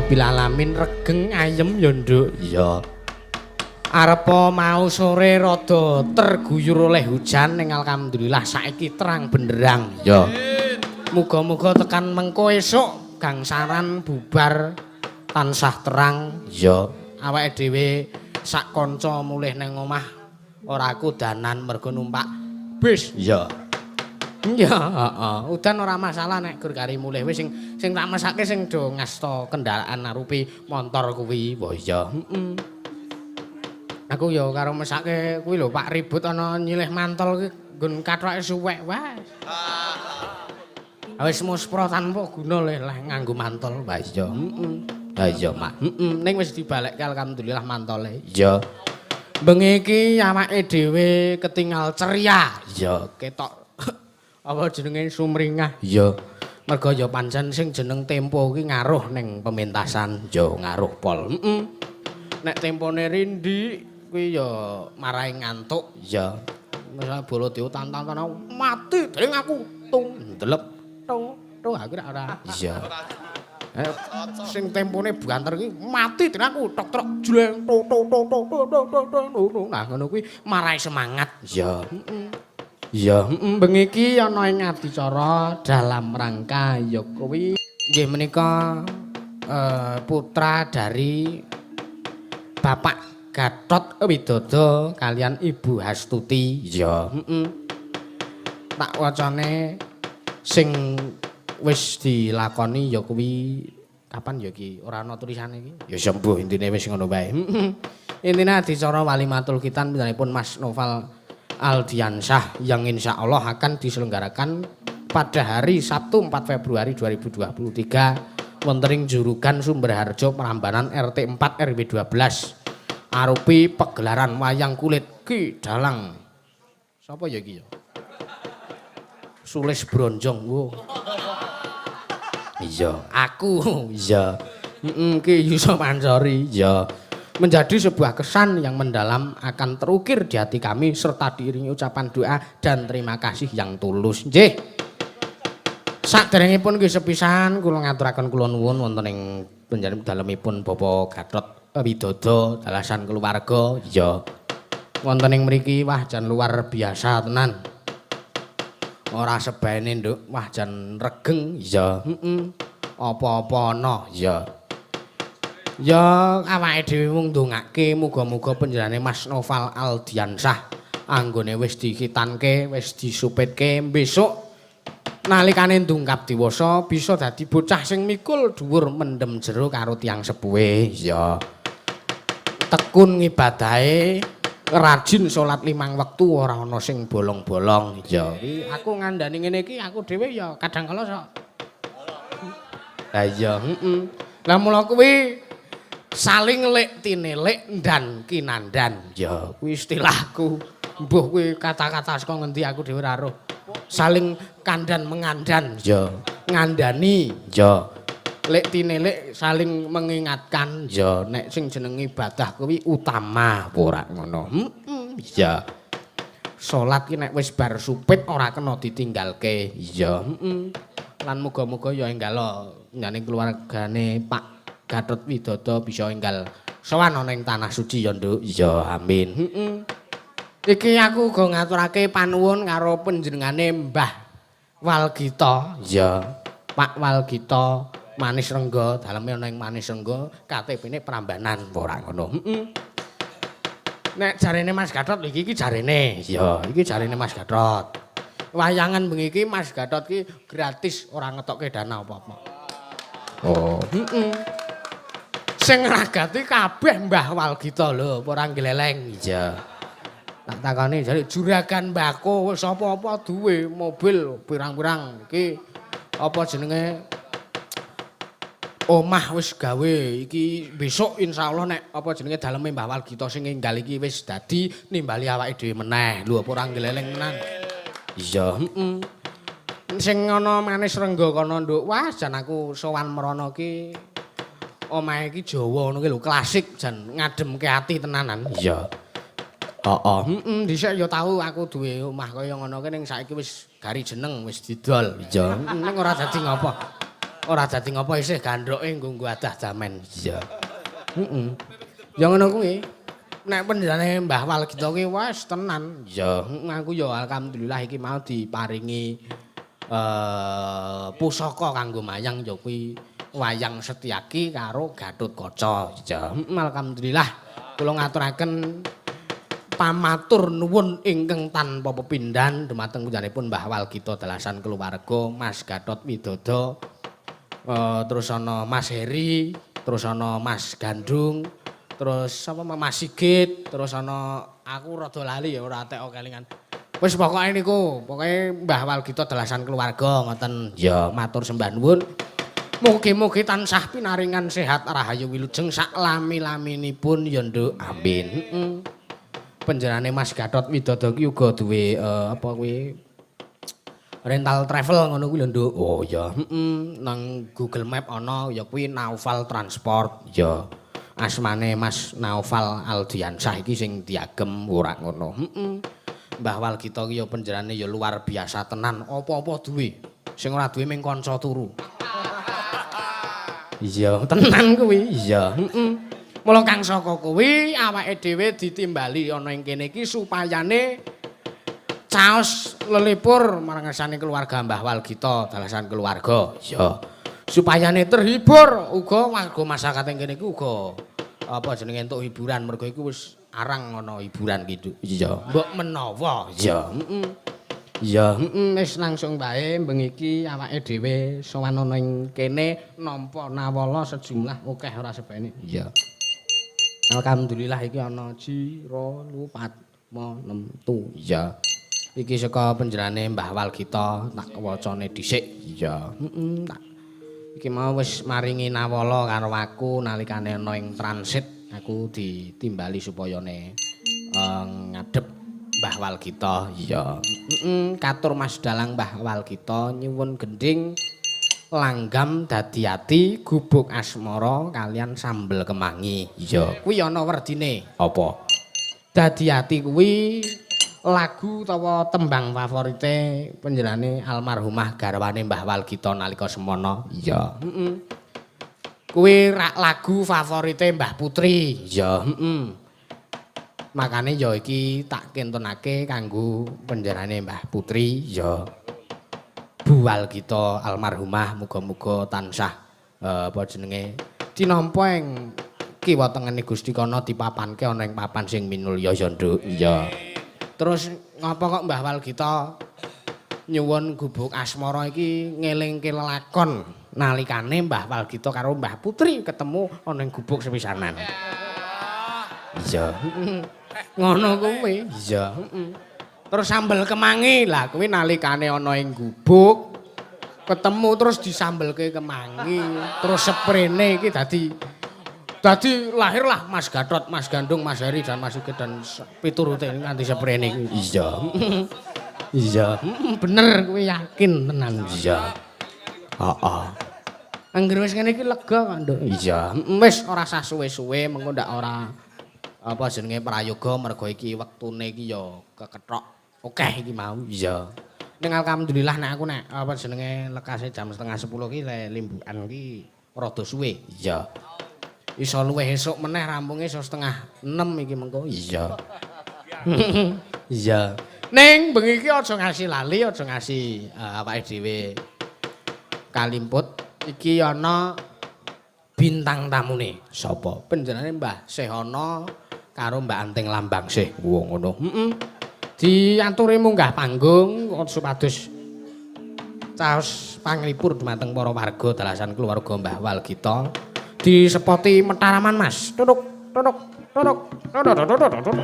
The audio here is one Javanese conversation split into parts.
Alhamdulillahirabbil alamin, regeng ayem ya, Nduk. Iya. Arepa mau sore rada terguyur oleh hujan, ning alhamdulillah saiki terang benderang. Iya. Muga-muga tekan mengko esuk gangsaran bubar tansah terang. Iya. Awake dhewe sak kanca mulih nang omah ora kudanan mergo numpak bis. Iya. Iya, heeh. Udan ora masalah nek gur kari mulih wis, sing sing tak mesake sing do ngasta kendaraan arupi montor kuwi. Wah iya, heeh. Aku ya karo mesake kuwi lho, Pak, ribut ana nyilih mantol kuwi nggon kathoke suwek wae. Wis muspra tanpa guna le lah nganggo mantol. Wah iya, heeh. Ha iya, Mak. Heeh, ning wis dibalekke alhamdulillah mantole. Iya. Bengi iki awake dhewe ketingal ceria. Iya, ketok apa jenenge sumringah. Iya. Mergo ya pancen sing jeneng tempo ki ngaruh ning pementasan, ya ngaruh pol. Heeh. Nek tempone rindi kuwi ya marai ngantuk. Iya. Misale bolo diutan-tan mati dening aku tung ndelep tung tung aku ora. Iya. Sing tempone banter ki mati dening aku tok trok jleng to to to to to to to to. Nah ngono kuwi marai semangat. Iya. Heeh. Iya, bengi iki ana ing adicara dalam rangka ya kuwi nggih menika putra dari Bapak Gatot Widodo kalian Ibu Hastuti. Iya, heeh. Tak wacane sing wis dilakoni ya kuwi kapan ya iki? Ora ana tulisane iki. Ya sembuh intine wis ngono wae. Intine adicara walimatul khitan pun Mas Noval Aldiansyah yang insya Allah akan diselenggarakan pada hari Sabtu 4 Februari 2023 wonten ing Jurugan Sumberharjo Prambanan RT 4 RW 12 arupi pegelaran wayang kulit Ki Dalang sapa ya iki ya, Sulis Bronjong. Wo iya, aku iya, heeh, Ki Yusuf Ansori. Iya, menjadi sebuah kesan yang mendalam akan terukir di hati kami serta diiringi ucapan doa dan terima kasih yang tulus. Nggih. Saderengipun nggih sepisan kula ngaturaken kula nuwun wonten ing panjenengan dalemipun Bapak Gatot Widodo dalasan keluarga. Iya. Wonten ing mriki wah jan luar biasa tenan. Ora sebaene, Nduk, wah jan regeng. Iya, heeh. Apa-apa ana, iya. Ya awake dhewe mung ndongake muga-muga panjenengane Mas Noval Aldiansyah anggone wis dikhitanke, wis disupitke, besok nalikane ndungkap dewasa bisa dadi bocah sing mikul dhuwur mendem jero karo tiyang sepuhe. Ya. Tekun ngibadahe, rajin salat limang wektu, ora ana sing bolong-bolong. Ya, aku ngandani ngene iki aku dhewe ya kadang kala sok. Lah iya, heeh. Lah mula kuwi saling lek tinelik dan kinandan. Ya, kuwi istilahku. Mbuh kuwi kata-kata saka ngendi aku dhewe ora roh. Saling kandan mengandan, ya. Ngandani, ya. Lek tinelik saling mengingatkan, ya. Nek sing jeneng ibadah kuwi utama, ora ngono. Heeh, iya. Salat ki nek wis bar supit ora kena ditinggalke. Iya, heeh. Lan muga-muga ya enggal nyane keluargane Pak Gatot Widodo bisa enggal sowan ana ing tanah suci ya, Nduk. Iya, amin. Heeh. Iki aku uga ngaturake panuwun karo panjenengane Mbah Walgita. Iya, Pak Walgita Manis Rengga, daleme ana ing Manis Rengga, KTP-ne Prambanan, ora ngono. Heeh. Nek jarene Mas Gatot iki iki jarene. Iya, iki jarene Mas Gatot. Wayangan bengi iki Mas Gatot ki gratis, ora ngetokke dana apa-apa. Oh, heeh. Sing ngragati kabeh Mbah Walgita lho, apa ora gleleng. Iya. Tak takoni jare juragan mbako wis apa-apa duwe mobil pirang-pirang iki, apa jenenge, omah wis gawe iki. Besok insyaallah nek apa jenenge daleme Mbah Walgita sing enggal iki wis dadi, nimbali awake dhewe meneh. Lho, apa ora gleleng tenan. Iya, heeh. Sing ana Manis Rengga kono, Nduk. Wah, jan aku sowan mrono ki omahe iki Jawa ngono ki lho, klasik, jan ngademke ati tenanan. Iya. Heeh, heeh, dhisik ya tau aku duwe omah kaya ngono ki, ning saiki wis gari jeneng, wis didol. Iya, ning ora dadi ngopo. Ora dadi ngopo isih gandhoke nggo adah jamen. Iya. Heeh. Ya ngono kuwi. Nek penjenengane Mbah Walgita kuwi wis tenan. Iya, aku ya alhamdulillah iki mau diparingi pusaka kanggo mayang ya kuwi wayang Setyaki karo Gatotkaca. Iya, alhamdulillah kula ngaturaken pamatur nuwun ingkang tanpa pepindhan dumateng panjenenganipun Mbah Walgita dalasan keluarga Mas Gatot Widodo. Terus ana Mas Heri, terus ana Mas Gandung, terus sapa Mas Sigit, terus ana aku rada lali ya ora tek kelingan. Wis pokoke niku, pokoke Mbah Walgita dalasan keluarga ngoten. Ya, matur sembah nuwun. Mugi-mugi tansah pinaringan sehat rahayu wilujeng sak lami-laminipun ya Nduk. Amin. Heeh. Panjenengane Mas Gatot Widodo ki uga duwe apa kuwi rental travel ngono kuwi lho Nduk. Oh iya, heeh, nang Google Map ana ya kuwi Naufal Transport. Ya. Asmane Mas Naufal Aldiansah iki sing diagem ora ngono. Heeh. Mbah Walgita ki ya panjenengane ya luar biasa tenan, apa-apa duwe. Sing ora duwe mung kanca turu. Iya, tenan kuwi. Iya, heeh. Mula kang saka kuwi awake dhewe ditimbali ana ing kene iki supayane caos lelipur marang ngersane keluarga Mbah Walgita dalasan keluarga. Iya. Supayane terhibur uga warga masyarakat ing kene iki uga apa jenenge entuk hiburan mergo iku wis arang ana hiburan gitu. Iya. Mbok menawa. Iya. Heeh. Iya, heeh, wis langsung wae bengi iki awake dhewe sowan ana ing kene nampa nawala sejumlah akeh ora sebene. Iya. Alhamdulillah iki ana 1 2 4 5 6 7. Iya. Iki saka panjenengane Mbah Walgita tak wacane dhisik. Iya. Heeh, tak. Iki mau wis maringi nawala karo aku nalikane ana ing transit, aku ditimbali supayane ngadhep Mbah Walgita. Iya. Heeh, katur Mas Dalang Mbah Walgita nyuwun gendhing langgam dadi ati gubuk asmara kalian sambel kemangi. Iya, kuwi ana werdine. Apa? Dadi ati kuwi lagu utawa tembang favorite panjenengane almarhumah garwane Mbah Walgita nalika semono. Iya. Heeh. Kuwi rak lagu favorite Mbah Putri. Iya, heeh. Makane ya iki tak kintunake kanggo panjenengane Mbah Putri. Ya. Bu Walgita almarhumah muga-muga tansah apa jenenge tinampa ing kiwa tengene Gusti kana dipapanke ana ing papan sing minulya ya Nduk. Iya. Terus ngapa kok Mbah Walgita nyuwun gubuk asmara iki ngelingke lelakon nalikane Mbah Walgita karo Mbah Putri ketemu ana ing gubuk sepisanan. Iya. Ngono kuwi. Iya, heeh. Terus sambel kemangi lah kuwi nalikane ana ing gubuk ketemu terus disambelke kemangi, terus seprene iki dadi lahirlah Mas Gatot, Mas Gandung, Mas Heri dan Mas Sigit dan piturute nganti seprene kuwi. Iya. Iya, bener kuwi yakin tenan. Iya. Heeh. Angger wis ngene iki lega kok, Nduk. Iya, wis ora sah suwe-suwe mengko ndak ora apa jenenge prayoga mergo iki wektune iki ya kekethok akeh iki mau. Iya. Ning alhamdulillah nek aku nek apa jenenge lekase jam 9:30 ki le limbukan ki rada suwe. Iya. Iso luwih esuk meneh rampunge iso 5:30 iki mengko. Iya. Iya. Ning bengi iki aja ngasi lali, aja ngasi awake dhewe kalimput. Iki ana bintang tamune. Sapa? Panjenengane Mbah Sehana karo Mbak Anting Lambangsih. Wong ngono. Heeh. Diaturi munggah panggung supados caos panglipur dumateng para warga dalasan keluarga Mbah Walgita. Disepoti Metaraman Mas. Tutuk tutuk tutuk tutuk tutuk tutuk.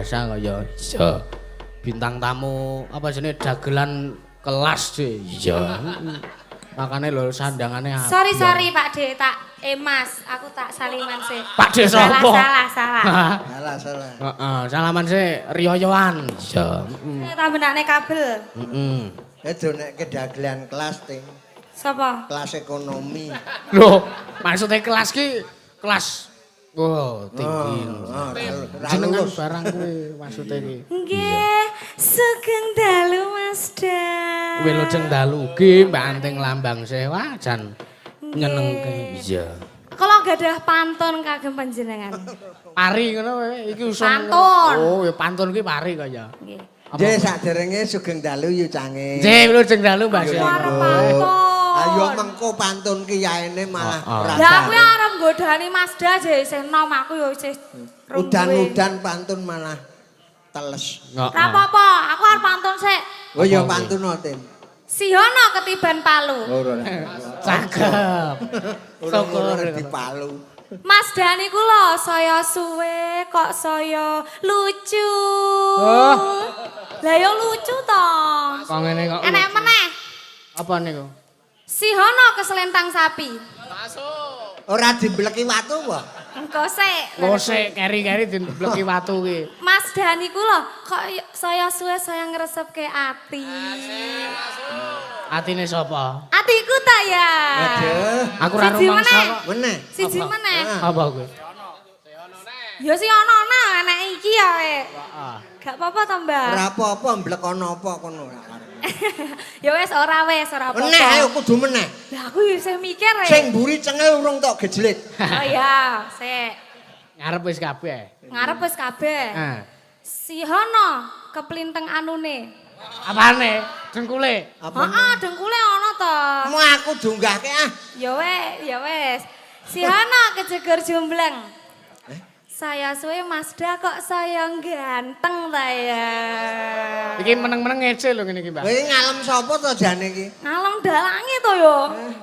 biasa kaya. Iya. Bintang tamu apa jenenge dagelan kelas sih. Iya. Makane lho sandangane apik. Sorry sorry Pak De, tak Mas, aku tak saliman sih. Pak De Salah sapa? salah salah. Salah salah. Heeh, salaman sih riyoyoan. Iya. Eh, tak benakne kabel. Heeh. Eh donekke dagelan kelas ting. Sapa? Kelas ekonomi. Loh, maksudnya kelas ki kelas oh, tinggi. Oh, oh, Jenengan lulus. barang kuwi maksudnya ki. Nggih, sugeng dalu Mas Da. Wilujeng dalu ugi Mbak Anting Lambang Sewah jan nyenengke. Iya. Kalau gadah pantun kagem panjenengan. Pari ngono wae iki usum. Pantun. Oh, ya pantun ki pari kaya. Nggih. Apa? Nggih saderenge sugeng dalu yu cange. Nggih, wilujeng dalu Mbak Aku Sewah. arep pantun. Ayo mengko pantun ki yaene malah Oh, oh. ora. Lah aku arep nggodani Mas Da aja isih nom aku ya isih rung duwe. Udan-udan pantun malah teles. Heeh. Ra apa-apa, aku arep pantun sik. Oh ya Apa kuwi? pantun no, Tim. Sihono ketiban palu. Ora. Cakep. Ora di palu. Mas Dani ku lho saya suwe kok saya lucu. Oh. Lah ya lucu to. Kok ngene kok. Enek meneh. Apa niku? Sihono keselentang sapi. Ora dibleki watu apa? Engko sik. Oh sik keri-keri dibleki watu ki. Mas Dani ku lho kok saya suwe saya ngresepke ati. Atine sapa? Atiku ta ya. Aduh. Aku ora Siji rumangsa meneh. kok. Meneh. Siji Apa? meneh. Apa kuwi? Ya sing ono ana enek iki ya wek. Heeh. Gak apa-apa to, Mbak. Ora apa-apa mblek ana apa kono ora karep. Ya wis ora apa-apa. Meneh ayo kudu meneh. Lah aku ya isih mikir ya. Sing mburi cengel urung tok gejlit. Oh iya, sik. Ngarep wis kabeh. Ngarep wis kabeh. Heeh. Sihono keplinteng anune. Apane? Dengkule. Apa? Heeh, dengkule ana to. Mau aku dunggahke ah. Ya wes, ya wes. Sihono kejegur jumbleng. Saya suwe Mas Da kok saya ganteng ta ya. Iki meneng-meneng ngece lho ngene iki, Mbak. Kowe ngalem sapa to jane iki? Ngalem dalange to yo.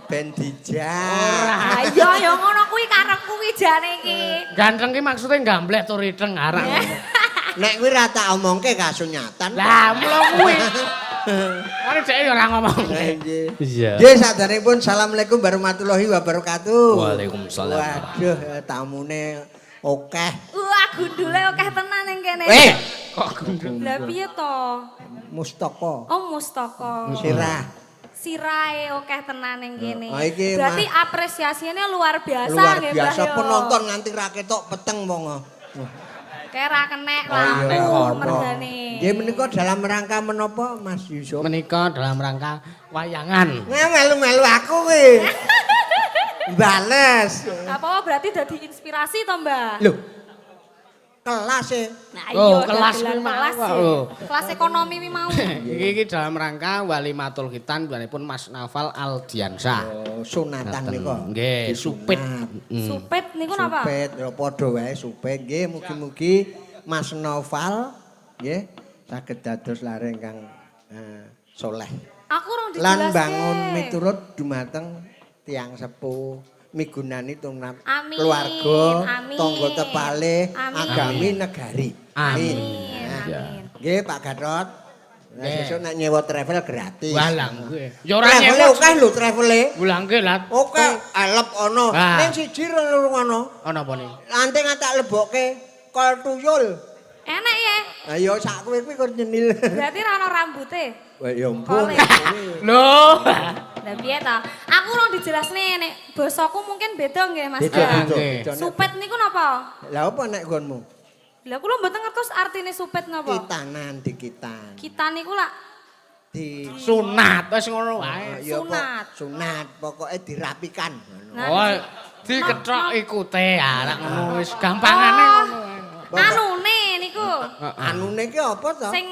Ben dijak. Ah iya ya ngono kuwi karepku kuwi jane iki. Ganteng ki maksudnya gambleh to riteng arang. Nek kuwi ra tak omongke kasunyatan. Lah, mula kuwi. Kan dhek ya ora ngomong. Nggih. Iya. Nggih saderengipun assalamualaikum warahmatullahi wabarakatuh. Waalaikumsalam. Waduh tamune akeh. Wah, gundule akeh tenan ning kene. Eh, Kok gundul. Lah piye to? Mustaka. Oh, mustaka. Sirah. Sirahe akeh tenan ning kene. Oh, iki, Berarti apresiasinya luar biasa Luar nggih, Mbah, biasa yo. penonton nganti ra ketok peteng wong. Kayak ra kenek Oh, iya, lampu kono. mergane. Nggih menika dalam rangka menapa Mas Yusuf? Menika dalam rangka wayangan. Nggih melu-melu aku kuwi. Bales. Apa berarti dadi inspirasi to, Mbah? Loh. Kelas e. Nah, Oh, iya, kelas dagelan kuwi mau, kelas. kok. ya. Oh. Kelas ekonomi kuwi mau. Iki iki dalam rangka walimatul khitan pun Mas Naufal Aldiansyah. Oh, sunatan nika. Nggih, supit. Mm. Supit niku napa? Supit, ya padha wae supit. Nggih, mugi-mugi Mas Noval nggih saged dados lare ingkang soleh. Aku urung Lan dijelaske. bangun miturut dumateng tiyang sepuh migunani tumrap Amin, keluarga, amin. tangga tepalih, Amin. agami negari. Amin. Amin. Ya. Amin. Nggih Pak Gatot. Nah, Nggih. sesuk nek nyewa travel gratis. Walah nggih. Ya ora Travele nyewa. akeh lho travele. Walah nggih lah. Oke, elep ana. Ah. Ning siji loro ana. Ana apa nih? Lanting tak lebokke kol tuyul. Enak ya. Ayo sak kowe kuwi kon nyenil. Berarti ra ono rambute. Wah ya ampun. Kole. Loh. Lah piye ta? Aku urung dijelasne nek basaku mungkin beda nggih Mas. Beda Da. beda. Nggih. beda. Supit niku napa? Lah apa nek nggonmu? Lah kula mboten ngertos artine supit napa. Kitanan dikitan. Kita niku lak Di Sunat wis ngono wae. Ya, pok- Sunat. Sunat pokoke dirapikan. Nah, Oh, dikethok ikute ya, ngono wis gampangane Oh. ngono wae. Anune niku Anune ki apa to? sing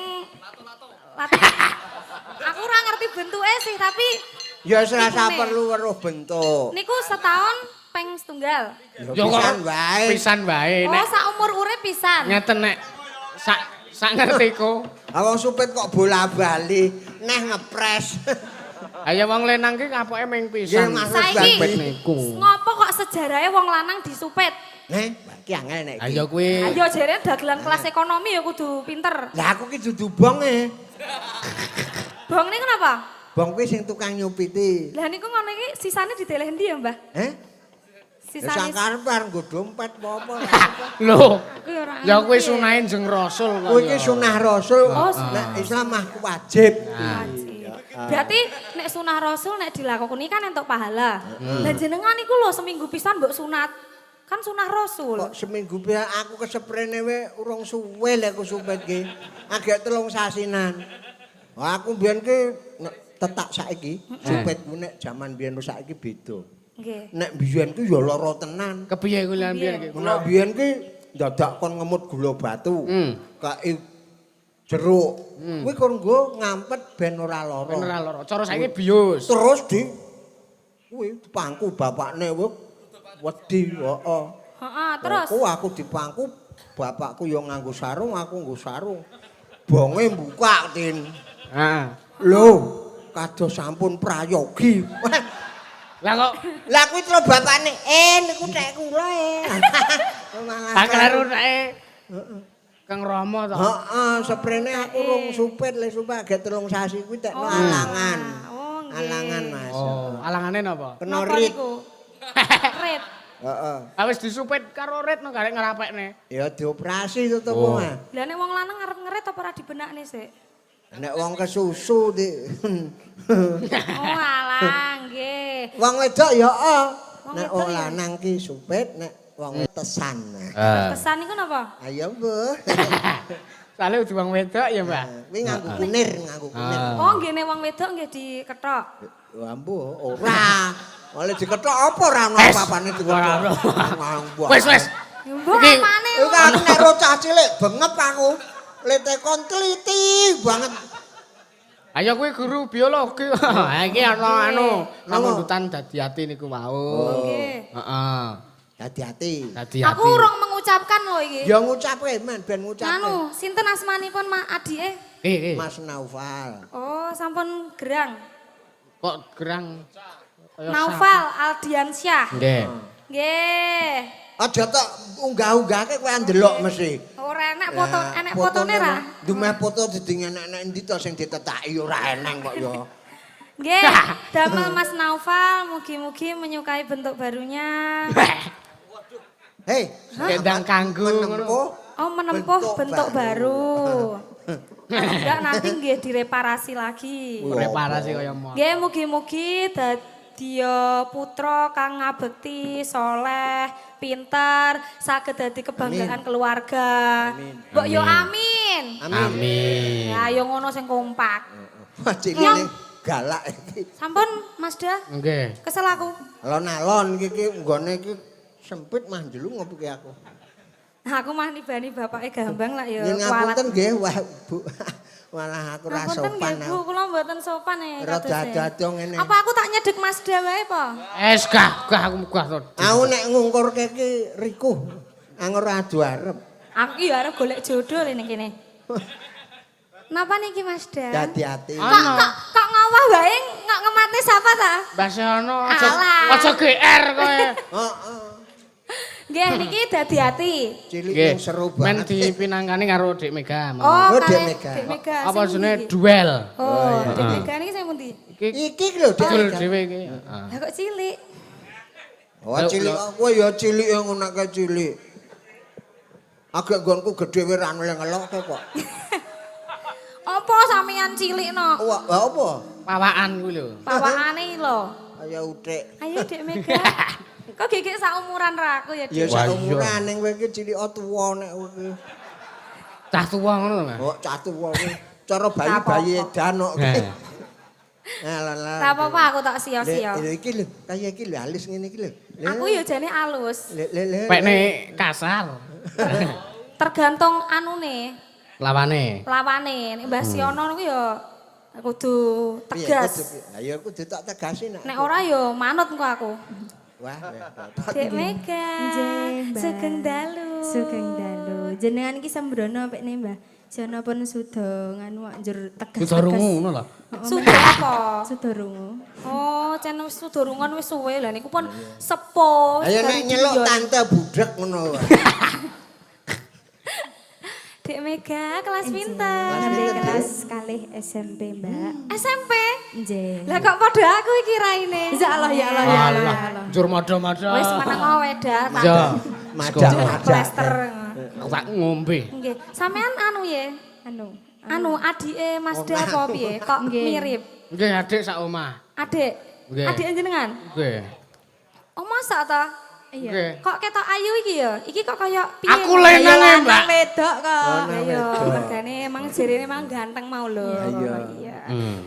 Aku ora ngerti bentuke sih, tapi Ya wis rasa Ikune. perlu weruh bentuk. niku setahun peng setunggal. Ya pisan wae. Pisan wae Oh, nek sak umur urip pisan. ngeten nek sak sak ngertiku. Ah wong supit kok bola-bali neh ngepres. Ayo wong lenang ki kapoke ming Nggih, pisan. Mas. Saiki Supit niku. ngopo kok sejarahe wong lanang disupit? Neh, iki angel nek iki. Ayo kuwi. Ayo jere dagelan kelas ekonomi ya kudu pinter. Lah aku ki dudu bong e. Bong niku napa? Bong kuwi sing tukang nyupiti. Lah niku ngono iki sisane dideleh endi ya, Mbah? Heh? Sisane Sisane arep nggo dompet apa-apa. Lho. aku ya ora. Ya kuwi ngerti. sunahe Jeng Rasul kok. Kuwi iki sunah Rasul. Oh, Nek Islam mah wajib. Wajib. Berarti nek sunah Rasul nek dilakoni kan entuk pahala. Lah jenengan iku lho seminggu pisan mbok sunat. Kan sunah Rasul. Kok seminggu pisan aku keseprene we urung suwe lek aku supet ki. Agek 3 sasinan. Wah, aku mbiyen ki nek tetak saiki, supetku nek jaman mbiyen saiki beda. Nggih. Nek mbiyen ki ya lara tenan. Kepiye kuwi lan piye iki? Nek mbiyen ki dadak kon ngemut gula batu. Kai jeruk. Kuwi kon nggo ngampet ben ora lara. Ben ora lara. Cara saiki bius. Terus di kuwi dipangku bapakne kuwi wedi, heeh. Heeh, terus Aku dipangku bapakku ya nganggo sarung, aku nganggo sarung. Bonge buka, Tin. Heeh. Lho, kados sampun prayogi. Lah kok Lah kuwi terus bapakne, niku tek kula e. Malah. tak kleru nek Kang Rama to. Heeh, seprene aku rung supit, le supit agek 3 sasi kuwi tekno alangan. Oh, nggih. Alangan, Mas. Oh, alangane napa? Kena Napa rit. niku? Rit. Heeh. Ah wis disupit karo rit no garek ngrapekne. Ya dioperasi tetep Oh. mah. Lah nek wong lanang arep ngerit apa ora dibenakne sik? Nek wong kesusu di. Oh alah nggih. Wong wedok ya oh. Wong Nek wedok wong ya. lanang ki supit, nek wong tesan. Pesan niku napa? Ayo, Bu. Soale udu wong wedok ya, Mbak. Kuwi nganggo kunir, nganggo kunir. Oh nggih nek wong wedok nggih dikethok. Ya ambu, ora. Oleh dikethok apa ora ono apa-apane dikethok. Wis wis. Ya mbok Iki- apane? Iku aku nek ro cah cilik bengep aku. Le tekon teliti banget. Ayo kuwi guru biologi. Ha iki ana anu Napa? pamundutan dadi ati niku wau. Nggih. Heeh. Hati-hati. Dadi ati. Aku urung mengucapkan lho iki. Ya ngucapke men ben ngucapke. Anu, sinten asmanipun Mak adike? Eh, eh. Mas Naufal. Oh, sampun gerang. Kok gerang kaya Naufal Aldiansyah. sapi. Nggih. Nggih. Aja tok unggah-unggahke kowe ndelok mesti. Ora enek foto, enek fotone ra? Dumeh foto dadi enek-enek endi to sing ditetaki ora eneng kok ya. Nggih, damel Mas Naufal mugi-mugi menyukai bentuk barunya. Hei, Kendang kanggo ngono. menempuh Oh, menempuh bentuk baru. Enggak nanti nggih direparasi lagi. Reparasi kaya mau. Nggih, mugi-mugi dadi putra kang ngabekti, soleh, pinter, saged dadi kebanggaan keluarga. Mbok yo amin. Amin. Amin. Ya ayo ngono sing kompak. Wah, cilik galak iki. Sampun Mas Da, Nggih. kesel aku. Alon-alon iki iki nggone iki sempit mah njelu ngopi ki aku. Nah, aku mah nibani bapake gambang lah ya. Yen kualat. ngapunten nggih, wah Bu. Malah aku ra Ngapunten sopan. nggih Bu, kula mboten sopan e. Rada kadose. ado-ado ngene. Apa aku tak nyedek Mas Da wae apa? Es gah, gah aku gah to. Aku nek ngungkurke iki rikuh. Angor adu arep. Aku ki ya arep golek jodoh ning kene. Napa niki Mas Da? Dadi ati. Kok kok ngawah wae nggak ngemate sapa ta? Mbah Sehono aja Alah. aja GR kowe. Heeh. Nggih niki dadi ati. Cilik Nggih. yang seru Men banget. dipinangkani karo Dik Mega. Oh, Oh, Dek kalih Mega. Dek Mega. Apa sing jenenge pundi iki? duel. Oh, Dek Mega niki sing pundi? Iki Iki lho Dek kidul Mega. dhewe iki. Heeh. Lah kok cilik. Oh, cilik kowe ya cilik yang ngono kae cilik. Agak nggonku gedhe wae ra ngelokke kok. Apa sampeyan cilik no? Wah, apa? Pawakan kuwi lho. Pawakane iki lho. Kaya utik. Ayo Dek Mega. Kok gigik saumuran ra aku ya, Ya Dek? Wah, iya. saumuran ning kowe iki cilik tuwa nek kowe iki. Cah tuwa ngono to, Mas. Oh, cah tuwa kuwi. Cara bayi-bayi edan kok. Eh. Lah lah. Ra apa-apa aku tak sia-sia. Lho iki lho, kaya iki lho halus ngene iki lho. Aku ya jane alus. Le le le. Pekne kasar. Tergantung anune, Lawane. lawane. Nek Mbah Siono niku ya kudu Piye, tegas. kudu piye? Lah ya kudu tak tegasi nak. Nek ora ya manut engko aku. Wah, repot. Dek Mega. Nggih, Mbak. Sugeng dalu. Sugeng dalu. Jenengan iki sembrono pekne, Mbah. Jana pun suda nganu kok njur tegas. Suda rungu ngono lho. Suda apa? Suda rungu. Oh, cen wis suda rungon wis suwe lah niku pun sepuh. Ayo nek nyeluk tante budhek ngono wae. Dek Mega kelas pinter? Kelas kalih SMP, Mbak. SMP? Nggih. Lah kok padha aku iki raine. Ya Allah, ya Allah, ya Allah. Ya Allah. Njur madha-madha. Wis meneng weda tak. Iya. Madak-madak. Plester. Aku tak ngombe. Nggih. Sampean anu ye? Anu. Anu adike Mas Da apa piye? Kok mirip? Nggih, adik sak omah. Adik. Nggih. Adik jenengan? Nggih. Oh, masa ta? Iya. Kok ketok ayu iki ya? Iki kok kaya piye? Aku lenange, Mbak. Wedok kok. Ayo, mergane emang jarene emang ganteng mau lho. Iya. Iya.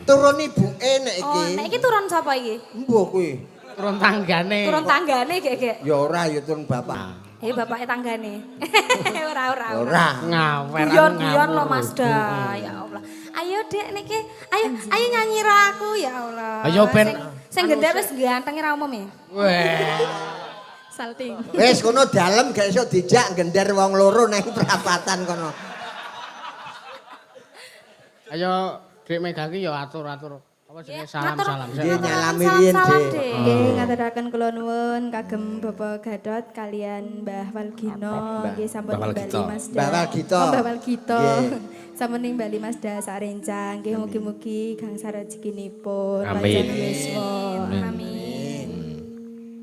Turun ibuke nek iki. Oh, nek iki turun sapa iki? Mbuh kuwi. Turun tanggane. Turun tanggane gek-gek. Ya ora ya turun bapak. Bapake tanggane. Ora ora. Ora. Ngawer Guyon-guyon lho Mas Da. Ya Allah. Ayo Dek niki, ayo ayo nyanyi ro aku ya Allah. Ayo ben sing gendhe wis gantenge ra umum ya. Weh. Salting. Wis kono dalem gak iso dijak gender wong loro nang perapatan kono. Ayo Dek Mega ki ya atur-atur. Apa jenenge salam-salam. Nggih nyalami riyen, Dek. Nggih ngaturaken kula nuwun kagem Bapak Gatot kalian Mbah Walgino nggih sampun nimbali Mas Da. Mbah Walgito. Oh, Mbah Walgito. Sampun nimbali Mas Da sarencang nggih mugi-mugi gangsal rezekinipun panjang yuswa. Amin.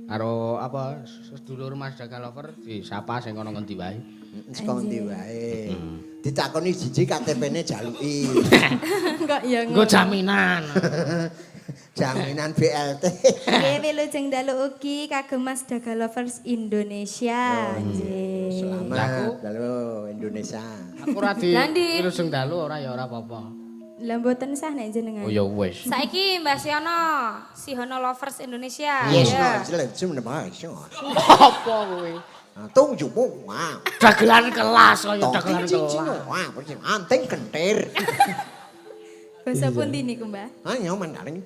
Karo apa sedulur Mas Daga Lover disapa sing kono ngendi wae. Saka ngendi wae. Ditakoni siji KTP-ne jaluki. Kok ya Nggo jaminan. Jaminan BLT. Nggih wilujeng dalu ugi kagem Mas Daga Lovers Indonesia. Nggih. Selamat dalu Indonesia. Aku ora di wilujeng dalu ora ya ora apa-apa. Lah mboten sah nek jenengan. Oh ya wis. Saiki Mbah Sihono, Sihono Lovers Indonesia. Yes, Ya. Apa kuwi? Tunggu wah. Dagelan kelas kaya dagelan kelas. Wah, anting kentir. Basa pundi niku, Mbah? Ayo Mandarin.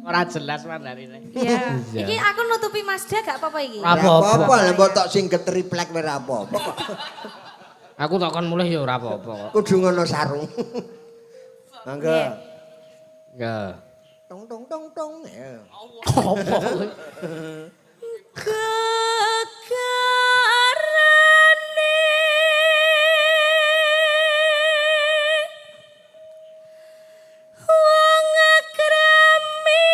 Ora jelas Mandarine. Iya. Iki aku nutupi Mas Da gak apa-apa iki. Ora apa-apa lha mbok tok sing ketriplek ora apa-apa kok. Aku tak kon mulih ya ora apa-apa kok. Kudu ngono sarung. Mangga. Nggih. Tong tong tong tong. Apa kuwi? Gegarane wong kremi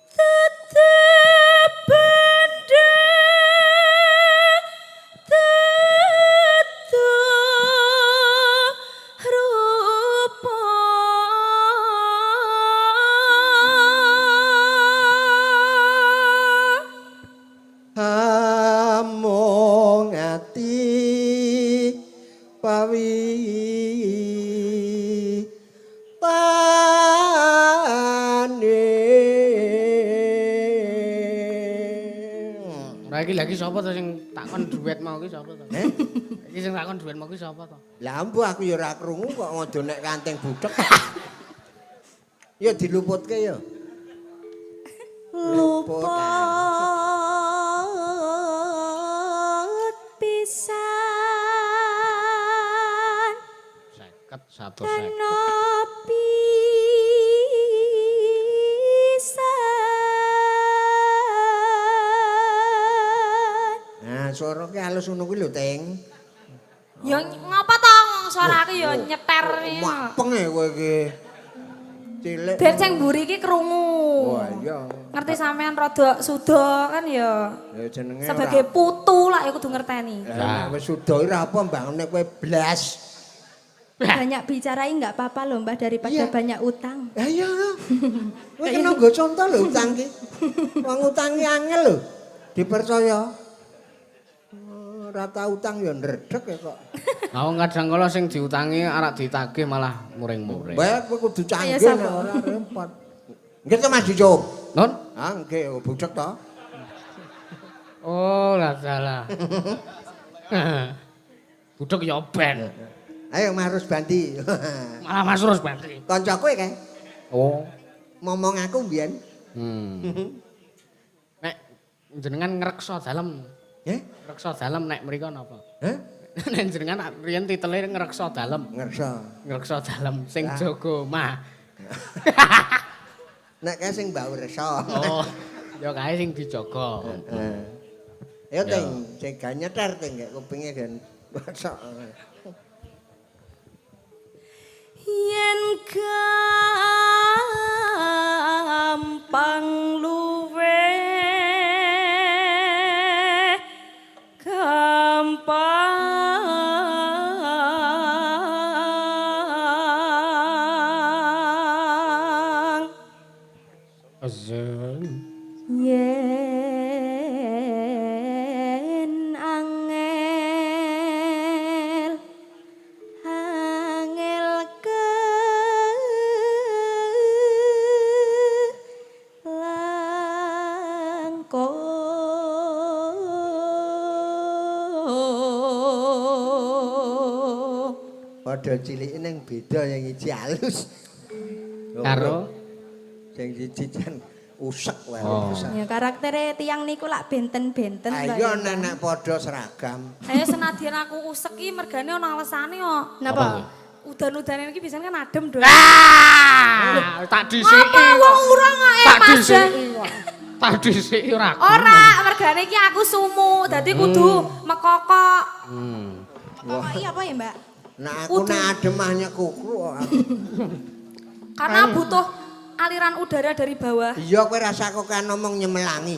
tetep benda tetu rupa Amung ati pawi tane. Ora iki lagi sapa to sing takon duet mau ki sapa to? Eh? Iki sing takon duet mau ki sapa to? Lah ambu aku ya ora krungu kok ngodo nek kanting budhek. Ya diluputke ya. Luput pisan 50 150. Kena pisan. Nah, suara ki halus ngono kuwi lho, Ting. Ya ngapa to suara aku ya nyeter iki. Mapeng e kowe iki. Cilik. Ben sing mburi iki krungu. Wah, iya. Ngerti sampean rada suda kan ya. Ya jenenge sebagai putu lah ya kudu ngerteni. Lah nek wis suda ora apa mbangane kowe blas. Banyak bicarai enggak apa-apa loh Mbah daripada iya. Banyak utang. Ya iya. Kowe kena nggo contoh lho utang ki. Wong utang ki angel lho. Dipercaya. Ora tau utang ya ndredeg ya kok. Lah wong kadang kala sing diutangi arak ditagih malah muring-muring. Mbah kowe kudu canggih nek ora repot. Nggih to Mas Dicup. Nun? Ah nggih budhek to. Oh, lah salah. Budhek ya ben. Ayo Mas Rusbandi. Malah Mas Rusbandi. Kancaku kae. Oh. Momong aku mbiyen. Nek jenengan ngreksa dalem, Eh? ngreksa dalem nek mriko napa? Hah? Nek jenengan riyen titele ngreksa dalem. Ngreksa. Ngreksa dalem sing jaga omah. Nek kae sing mbau resa. Oh, ya kae sing dijaga. Heeh. Ya ting, sing gak nyeter ting gak kupinge gen bosok. Yen gampang luwe gampang Azan. Yen angel angel ke langkung. Padha cilike ning beda yang iji halus. Karo sing siji jan usek wae Oh. usek. Ya karaktere tiyang niku lak benten-benten to Ayo ya, nek padha seragam. Ayo senadyan aku usek iki mergane ana alesane kok. Napa? Udan-udanan iki biasanya kan adem do. Ah, tak dhisiki. Apa wong urung kok Tak Mas. dhisiki kok. Tak dhisiki ora. Ora, mergane iki aku sumu, dadi kudu mekokok. Kok iya apa ya, Mbak? Nek aku nek adem ahnya kuku kok aku. Karena butuh aliran udara dari bawah. Iya kowe rasa kok kan ngomong nyemelangi.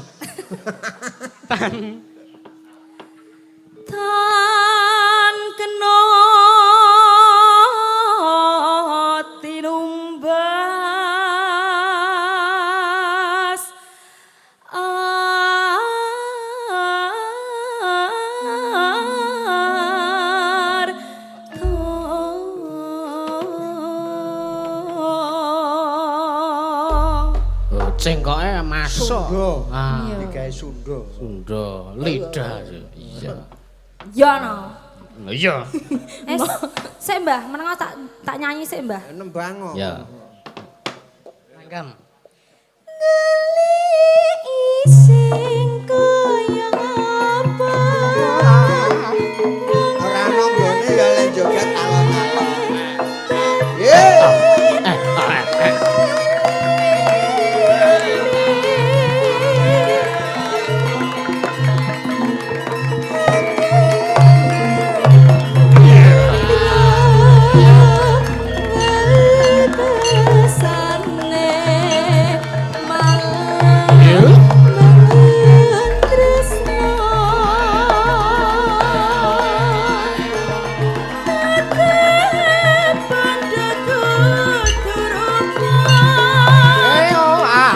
Tan kena tinumbas ar Oh, cengkoke masuk. Sunda. Ah, Digawe Sunda. Sunda, lidah. Iya. Ya no. Iya. Eh, sik Mbah, menengah tak nyanyi sik Mbah. Nembang kok. Ya. Langgam. Ngeliki sing kaya ngapa? Ora ono nggone ya le joget alon-alon. Ye. Eh, eh, eh. Wetesane malah Iya. mangun tresno. Tetep pandheku durupa. Eh, oh, ah.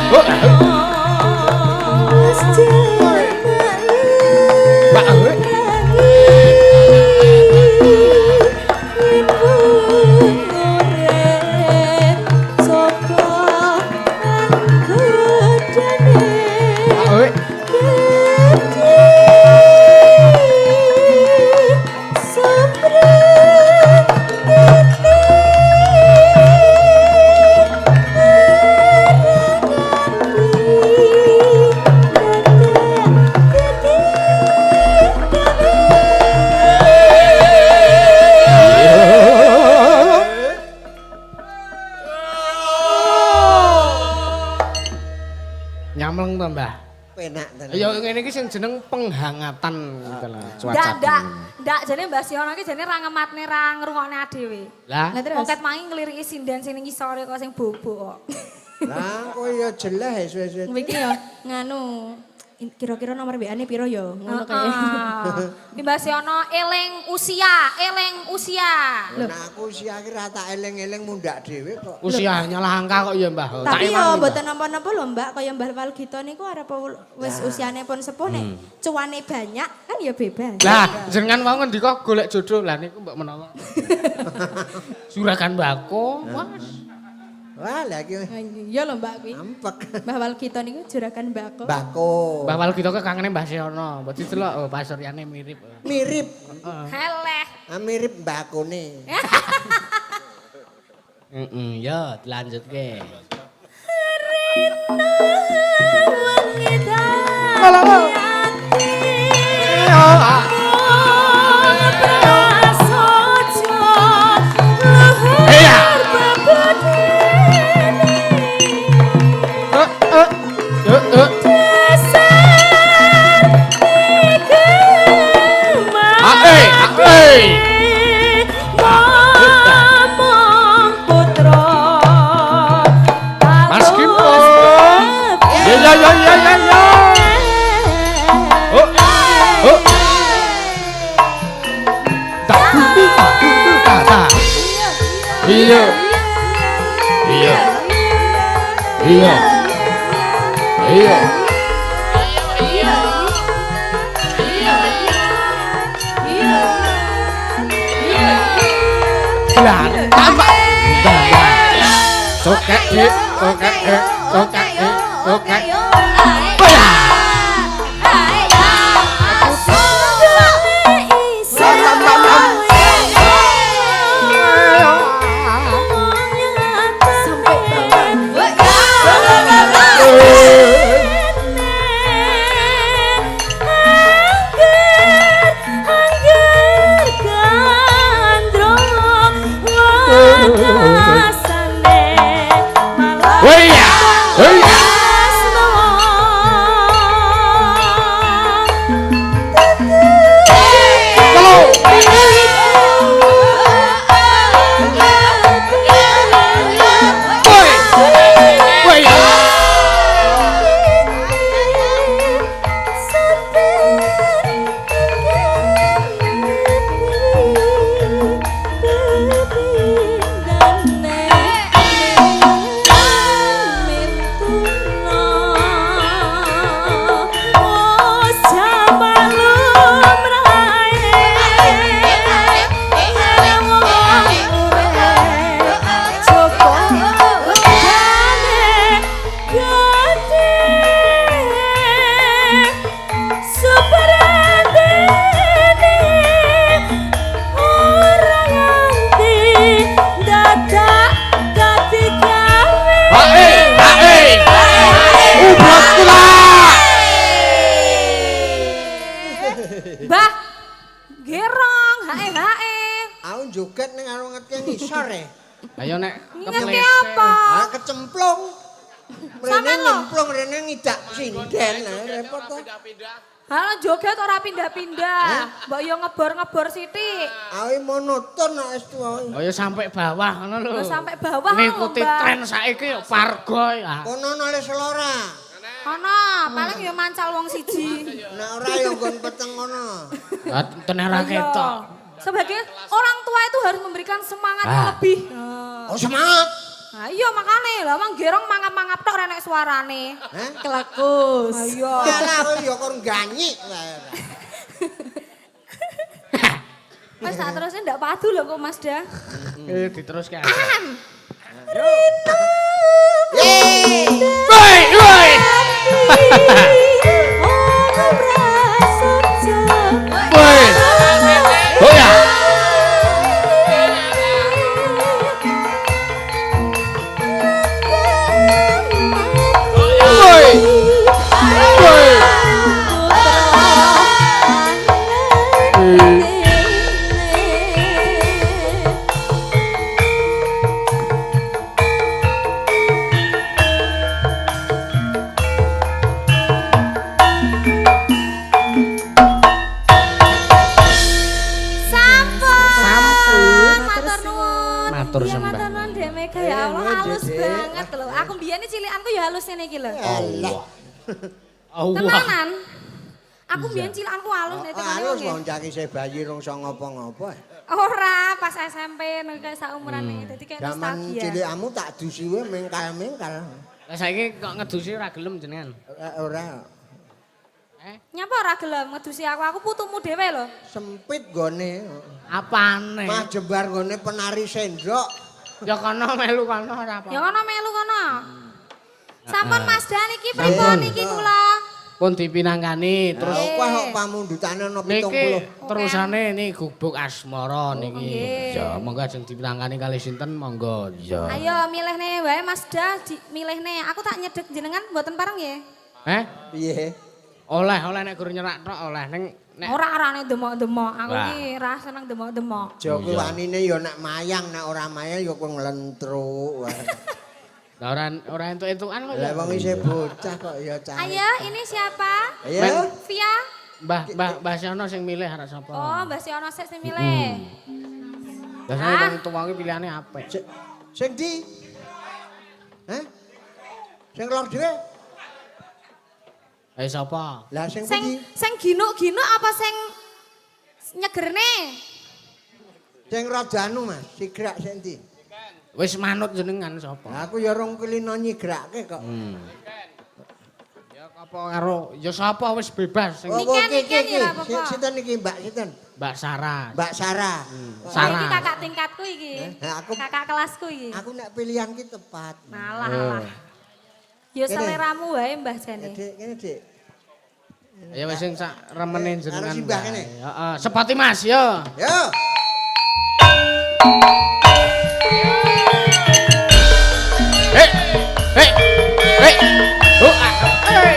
Pak, eh. Pak, eh. Nyamleng to, Mbah? Penak tenan. Ya ngene iki sing jeneng penghangatan gitu lho, cuaca. Ndak, ndak, ndak jane Mbah Sihono iki jane ra ngematne ra ngrungokne dhewe. Lah, Lah terus Wong ket mangi ngliriki sinden sing ning ngisore kok sing bobok kok. Lah kowe ya jeleh suwe-suwe. iki ya nganu Kira-kira nomor WA-ne piro ya? Ngono kae. Mbah Siono eling usia, eling usia. Nah aku usia ki ra tak eling-eling mundak dhewe kok. Usia nyalah angka kok ya, Mbah. Tapi yo mboten napa-napa lho, Mbak, kaya Mbah Walgito niku arep wis usiane pun sepuh nek cuane banyak kan ya bebas. Lah, jenengan mau ngendika golek jodoh. Lah niku mbok menawa. Surakan bako, Mas. Wah, lha iki Iya lho Mbak kuwi. ampek. Mbah Walgito niku juragan bako. Bako. Mbah Walgito ke kangene Mbah Siono. Mbok didelok oh, pasuryane mirip. Mirip. Heleh. Ah, mirip mbakone. Heeh, yo dilanjutke. Rino wengi Iya. Iya. Iya. Iya. Lah, tambah. Cokek, cokek, cokek, cokek. Ayo nek ngerti apa? Ah kecemplung. Mrene nyemplung rene ngidak sinden repot to. Ha joget ora pindah-pindah. Mbok yo ngebor-ngebor sithik. Ae monoton nek wis tuwa. Oh ya sampai bawah ngono lho. Sampai bawah. Ngikuti tren saiki yo pargo ya. Kono nole selora. Ana, paling yo mancal wong siji. Nek ora yo nggon peteng ngono. Lah tenan ora ketok. Sebagai orang tua itu harus memberikan semangat yang lebih. Oh semangat. Nah, iya makane lah wong gerong mangap-mangap tok ora nek suarane. Hah? Kelakus. Iya. Lah ya kon ganyik. Mas tak terusnya ndak padu lho kok Mas Dah. Diteruske aja. Rino. Woi, woi. Woi. Oh ya. Woi. Woi. Matur sembah. Matur nuwun Dek Mega ya Allah halus banget lho. Aku mbiyen cilikanku ya halus ngene iki lho. Allah. Oh, wah. Tenanan. Aku mbiyen cilikanku alus nek tekone. Halus wong cah isih bayi rong iso ngopo-ngopo. Ora, pas SMP nek kayak saumuran iki. Dadi kayak Zaman nostalgia. cilikmu tak dusi wae mengkal-mengkal. Lah saiki kok ngedusi ora gelem jenengan. Ora Eh, Nyapa ora gelem ngedusi aku? Aku putumu dhewe lho. sempit gone. Apane? Mah jembar gone penari sendok. Ya kono melu kono ora apa. Ya kono melu kono. Sampun Mas Dan iki pripun iki kula? Pun dipinangkani terus Terus kok kok pamundhutane ana niki 70. terusane ini gubuk asmara niki. Nggih. Ya monggo ajeng dipinangkani kalih sinten monggo. Ya. Ayo milihne wae Mas Da, milihne. Aku tak nyedek jenengan mboten pareng nggih. Eh? Piye? Oleh oleh nek guru nyerak tok oleh ning nek Ora ora nek demok-demok. Aku Wah. iki ra seneng demok-demok. Aja kuwi wanine ya nek mayang, nek ora mayang ya kowe nglentruk wae. Lah ora ora entuk-entukan kok. Lah wong isih bocah kok ya cah. Ayo, ini siapa? Ayo. Via. Mbah Mbah Mbah Siono sing milih arek sapa? Oh, Mbah Siono sik sing milih. Biasane wong tuwa ki pilihane apik. Sing ndi? Hah? Sing lor dhewe? Eh sapa? Lah sing Sing pundi? sing ginuk-ginuk apa sing nyegerne? Sing rada anu Mas, sigrak sing ndi? Wis manut jenengan sapa? Lah aku ya rong kulino nyigrake kok. Ya apa karo ya sapa wis bebas sing Oh, Niken, iki, Niken iki, ya ora apa-apa. Sinten iki Mbak sinten? Mbak Sarah. Mbak Sarah. Sarah. Iki kakak tingkatku iki. Eh, Kakak kelasku iki. Aku nek pilihan ki tepat. Malah alah. Ya Kene. seleramu wae Mbah jane. Dik, kene Dik. Ya wis sing sak remene Eh, jenengan. karo si Mbah kene. Heeh, sepati Mas yo. Yo. Hei. Hei. Hei. Oh, ah, hei.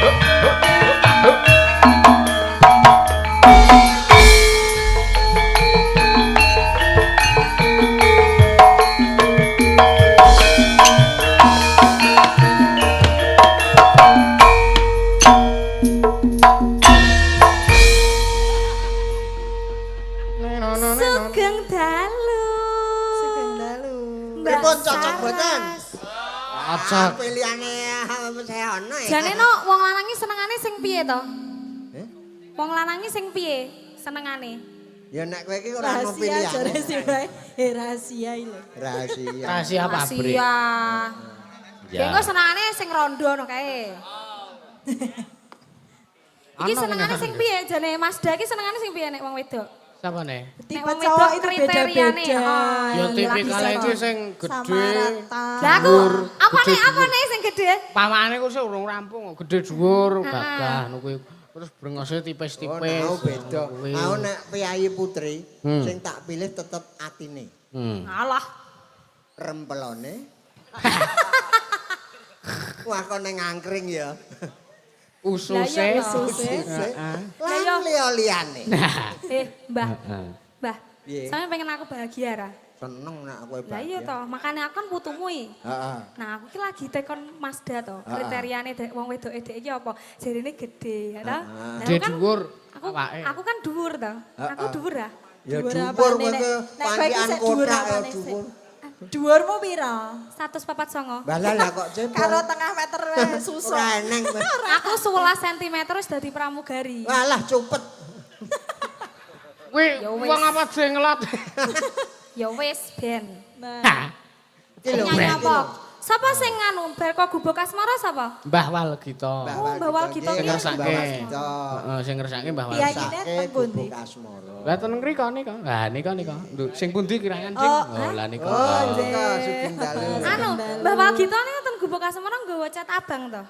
Oh, oh, oh, oh. Sugeng dalu. Sugeng dalu. Mbak Pripun cocok Saras. mboten? Cocok. Pilihane saya ono ya. Jane no wong lanang iki senengane sing piye to? Eh? Wong lanang iki sing piye senengane? Ya nek kowe iki ora ono Rahasia pilihane. jare sing wae. Eh rahasia iki lho. Rahasia. Rahasia pabrik. Rahasia. Ya engko senengane sing rondo no kae. Iki Ana senengane ngene. sing piye jane Mas Da iki senengane sing piye nek wong wedok? Sapa ne? Tipe wong cowok wedok itu kriteriane, beda-beda. oh. Ya Iya, tipikale bisa iki sing Sama gede. rata. Lah aku Dhuwur, apa gede nih apa dhuwur. nih sing gede? Pamane ku sik urung rampung kok gede dhuwur, gagah ngono kuwi. Terus brengose Oh, tipis-tipis. nah, aku beda. Kuwi. Aku nek priyayi putri sing tak pilih tetep atine. Alah. Rempelone. Wah kok neng angkring ya. Ususe. Lah iya, Ususe. Heeh. Lah iya. Lan liya-liyane. Nah. Eh, Mbah. Mbah. Piye? Sampe pengen aku bahagia ra? Seneng nek aku Lah iya toh, makanya aku kan putumu iki. Heeh. Nah, aku ki lagi tekon Mas Da toh, kriteriane dek wong wedok edek iki apa? Jarine gede, ya toh? Lah, Gede aku kan- dhuwur Aku awake. aku kan dhuwur toh. Aku dhuwur ah. Ya Dhuwur dhuwur apane, kowe Nek? ke Nek kowe iki pantian sik dhuwur kotak ya apane sik? dhuwur. Dhuwurmu pira? 149. Lah lah lah kok cebong. Karo tengah meter wae susah. Ora eneng kowe. Aku 11 cm wis dadi pramugari. Walah cupet. Kuwi Ya wis. wong apa jenglot. Ya wis ben. Nah, Iki lho. Nyanyi iki apa? lho. Sapa sing nganu bar kok gubuk asmara sapa? Mbah Walgita. Mbah Oh, Mbah Walgita nggih. Sing ngersake. Mbah Walgita. Heeh, sing ngersake Mbah Iya, Walgita. iki Ngersake teng pundi? gubuk asmara. Lah ten ngriko nika. Lah nika nika. Lho, sing pundi kirangan sing? Oh, Oh, lah nika. Oh, nika sugeng dalu. Anu, Mbah Walgita niku ten gubuk asmara nggawa cat abang to.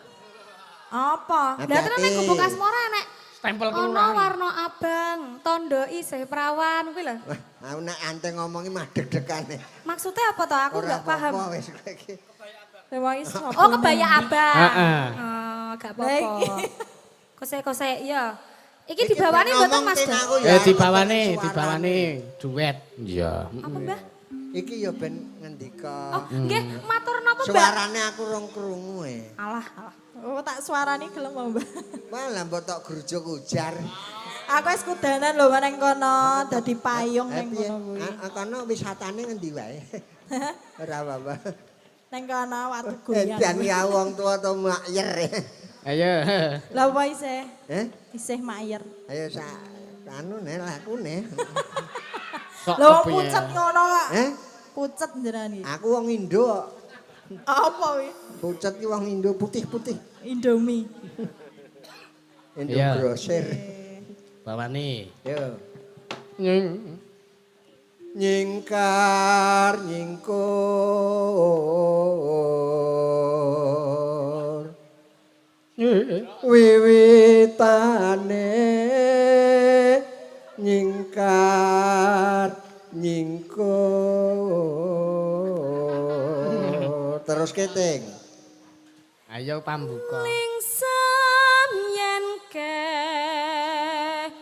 Apa? Lah terus ning gubuk asmara nek Stempel ana kelurahan. warna abang, tondo isih prawan kuwi lho. Wah, aku nek ante ngomongi mah deg-degane. Maksudnya apa toh? Aku Ora nggak paham. apa-apa wis kowe iki. Wong iki sapa? Oh, kebaya abang. Heeh. Oh, gak Lah, apa-apa. iki. Kose-kose, iya. Iki dibawani mboten ngomong Mas tin Da? aku ya, Eh aku dibawani, pengen suarane. dibawani duet. Iya. Apa, Mbah? Iki ya ben ngendika. Oh, nggih, matur napa, Mbak? Suarane aku rong krungu e. Alah, alah. Oh, tak suarane gelem apa, Mbak? Wah, lah mbok tok grujuk ujar. Aku wis kudanan lho nang kono, dadi payung Eh nang piye? kono kuwi. Kono wisatane ngendi wae? Ora apa-apa. Nang kono watu goyang. Edan ya wong tua to makyer. Ayo. Lah apa isih? Eh? Isih mayer. Ayo sak anu ne lakune. Sok Lho kepiye? pucet ngono kok. Eh? Pucet jenengan iki. Aku wong Indo kok. Apa kuwi? Pucet ki wong Indo putih-putih. Indomie. Indo Iya. grosir. Bawani. Yo. Nying. Nyingkar nyingkur wiwitane nyingkar nyingkur terus keting. Ayo pambuka. Lingsem yen kemutan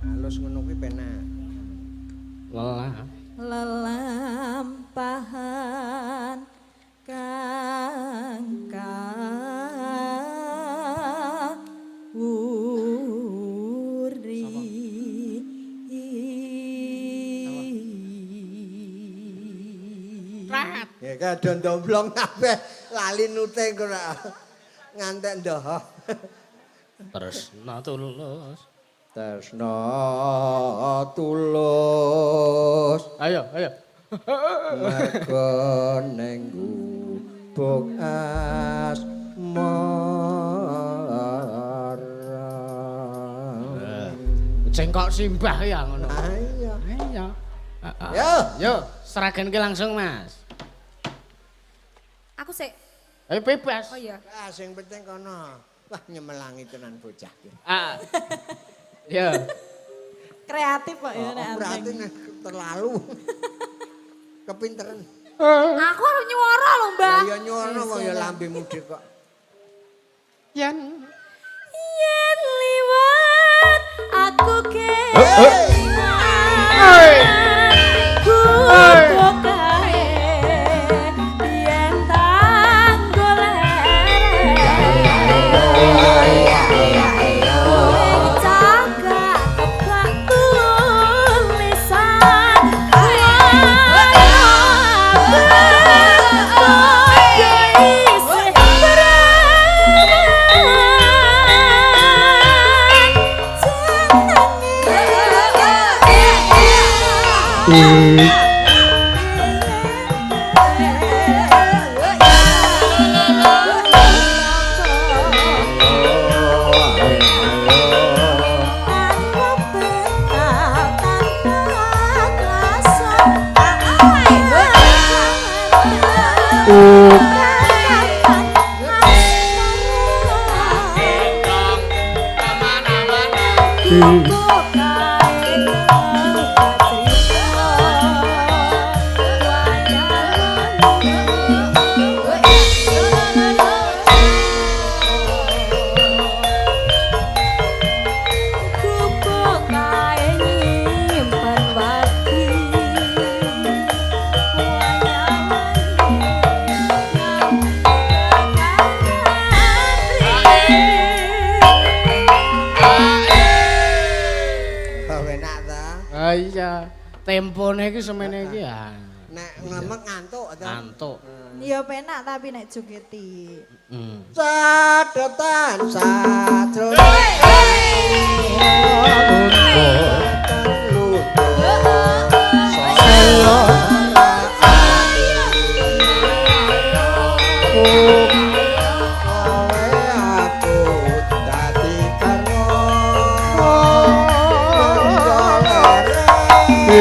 Halus ngono kuwi penak. Lelah. Lelampahan kang kawuri. Ya kadon domblong kabeh lali nute engko ora ngantek ndoho. Tresna tulus. Tresna tulus. Ayo, ayo. Mergo ning gubuk asmara. Cengkok simbah ya ngono. Ayo. Ayo. Yo. Yo, seragenke langsung, Mas. Aku sik. Ayo bebas. Oh iya. Ah sing penting kono. Wah nyemelangi tenan bocah ki. Ah. Yo. Kreatif kok ya nek Berarti anteng. nek terlalu kepinteran. Aku arep nyuara lho, Mbah. Lah ya nyono wong ya lambemu dhewe kok. Yen Yen liwat aku kelingan. Gubuk kae yen tak golek. Kowe cagak kebak tulisan. Isih Tanpa bekal, tanpa klasa. Gubuk kae nyimpen wadi. Oh enak ta. Ah iya, tempone iki semene iki ya. Nek nglemek ngantuk ta. Ngantuk. Ya penak tapi nek jogeti. Catetan sajroning Yo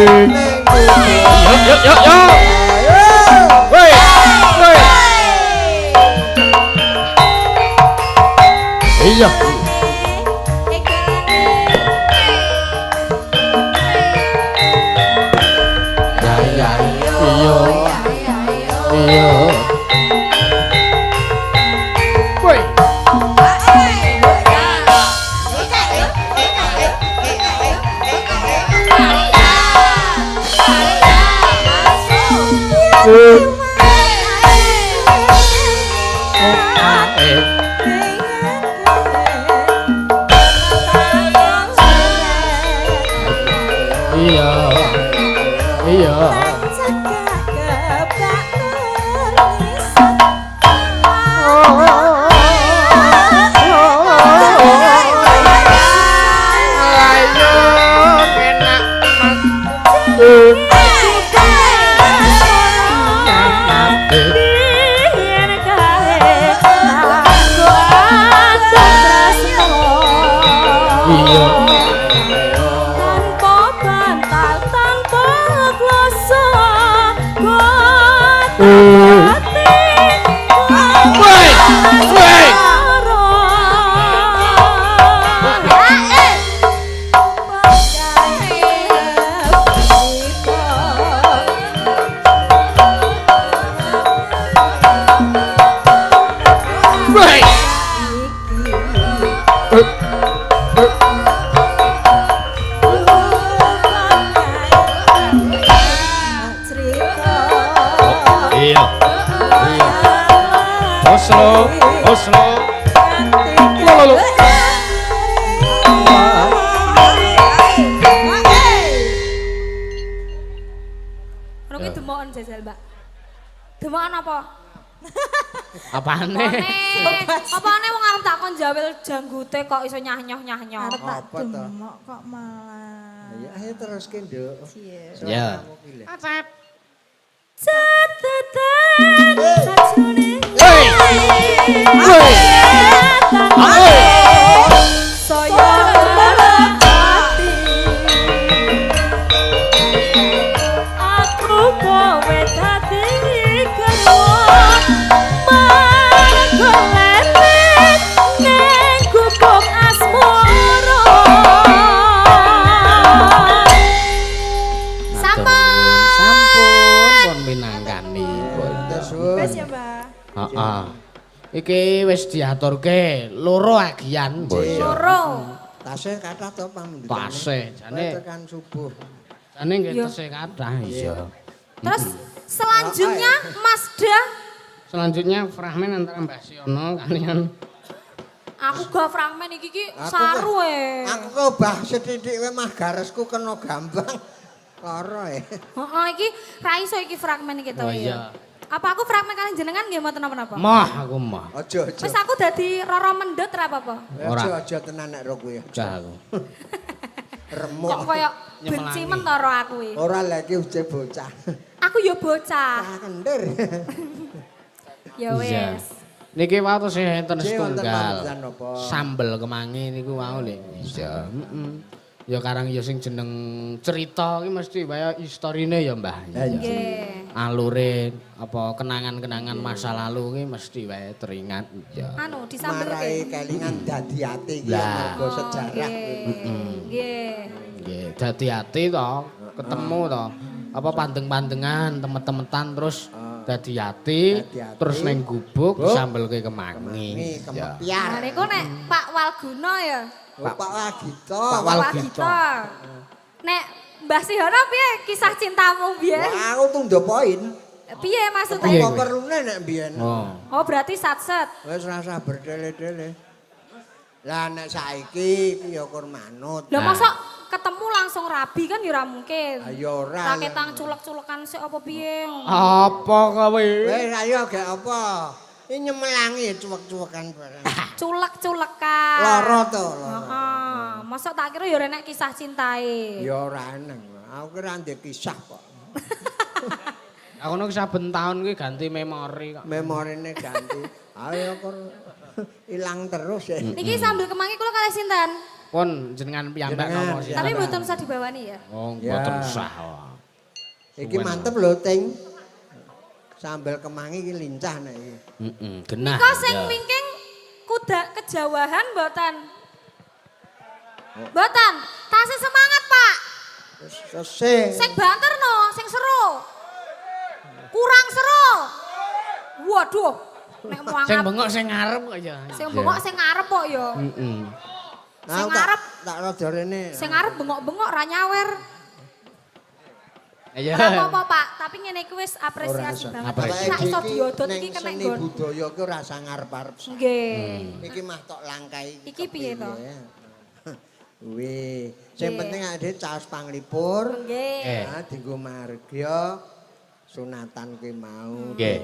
yo yo. Woi. Woi. Iya. Ya ya. Iya. Iya. Woi. Eh. Iya. Iya. Iya. Ayo enak mas. Iya. Tanpa bantal, tanpa kloso, Woi, woi. Woi. Iya. Iya. Oslo, Oslo. Lo lo lo. Ngono kuwi demoken jajal, Mbak. Demoken apa? Apane? Apane wong arep takon jawil janggute kok iso nyah-nyoh-nyah-nyoh. Arep tak Apa to? demok kok malah. Ya ayo teruske, Nduk. Ya. Catatan sajroning Woi. Woi. saya ati aku kowe dadi garwa margo lelet ning gubuk asmara. Sampun. Sampun pun minangkani. Wes ya, Mbak. Heeh. Iki wis diaturke loro agian. Loro. Tasih kathah to pamundhutane. Tasih, jane. Tekan subuh. Jane nggih tesih kathah iya. Terus selanjutnya Mas Da. Selanjutnya fragmen antara Mbah Siono kalian Aku gak fragmen iki ki saru e. Aku kok bah sethithik wae mah garesku kena gambang. Lara e. Heeh iki ra iso iki fragmen iki to Oh, ya. iya. Apa aku fragmen kalian jenengan nggih mboten napa-napa? Mah aku mah. Aja aja. Wis aku dadi roro mendut ra apa-apa. Aja aja tenan nek ro kuwi. Jah aku. Remuk. Kok koyo benci men to ro aku iki. Ora lagi uje bocah. Aku ya bocah. Ah kendir. Ya wis. Niki wau tesih enten Nggih, wonten setunggal. pamundhutan napa? Sambel kemangi niku wau lho. Iya, heeh. Ya karang ya sing jeneng cerita iki mesti wae istorine ya Mbah. Lah, iya. Nggih. Alure apa kenangan-kenangan masa lalu ki mesti wae teringat ya. Anu disambelke. Marai kelingan dadi ati iki Lah. mergo sejarah. Nggih. Nggih, dadi ati to, ketemu to. Apa pandeng-pandengan, temet-temetan terus dadi ati, terus ning gubuk disambelke kemangi. Ini Ya. kempiar. Nah niku nek Pak Walguna ya. Oh, Pak Wagito. Pak Walgito. Nek Mbah Sihono piye kisah cintamu biyen? Wah, aku tunda poin. Piye maksudnya? Piye Apa kuwi? perlune nek biyen? Oh. Oh berarti satset. Wis rasah berdele-dele. Lah nek saiki iki ya kur manut. Lah mosok ketemu langsung rabi kan ya ora mungkin. Ayo ora. Raketang culek-culekan sik apa piye? Apa kowe? Wis ayo gak apa. Ini nyemelangi cuwek-cuwekan barang. Culek-culekan. Lara to, lara. Heeh. Mosok tak kira ya ora enek kisah cintae. Ya ora eneng. Aku ki ora ndek kisah kok. Aku nek saben taun kuwi ganti memori kok. Memorine ganti. Ayo kur ilang terus ya. Niki sambil kemangi kula kalih sinten? Pun jenengan piyambak Jenengan, napa Tapi mboten usah dibawani ya. Oh, Ya. mboten usah. Wah. Iki mantep lho, Ting. Sambel kemangi iki lincah nek iki. Heeh, genah. Kok sing ya. wingking kuda kejawahan mboten? Mboten. Tasih semangat, Pak. Sesih. Sing banter no, sing seru. Kurang seru. Waduh, nek Sing muangap. bengok sing ngarep kok ya. Sing bengok sing ngarep kok ya. Heeh. Sing Aku tak- ngarep. tak rada rene. Sing ngarep bengok-bengok ra nyawer. Iya. Ora apa-apa, Pak, tapi ngene iki wis apresiasi Ora iso. banget. Apresiasi. Nek iso diodot iki Ning kena seni nggon. budaya ki ora usah ngarep-arep. Nggih. Iki mah tok langkai. Iki piye to? Kuwi. Sing penting ade caos panglipur. Nggih. Nah, dienggo margya sunatan kuwi mau. Nggih.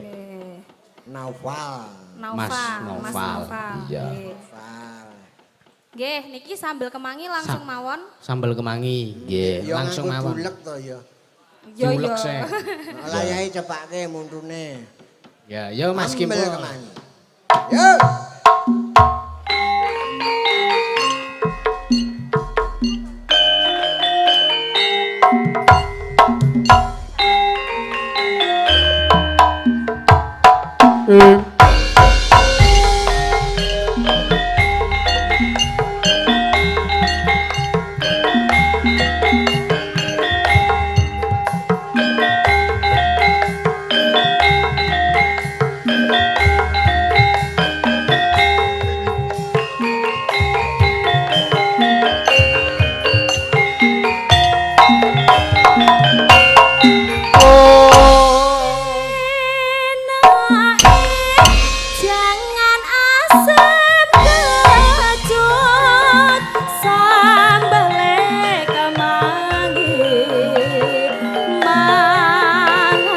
Naufal. Mas Naufal, Mas Naufal. Naufal. Iya. Nggih. Naufal. Nggih, niki sambel kemangi langsung mawon. Sambel kemangi, nggih, Ya langsung nganggo mawon. dulek to ya. Yo yo. Diulek sek. Layahe cepake muntune. Ya, yo Mas Sambel Kimpo. kemangi. Yo. Jangan asem kecut sambele kemangi mangane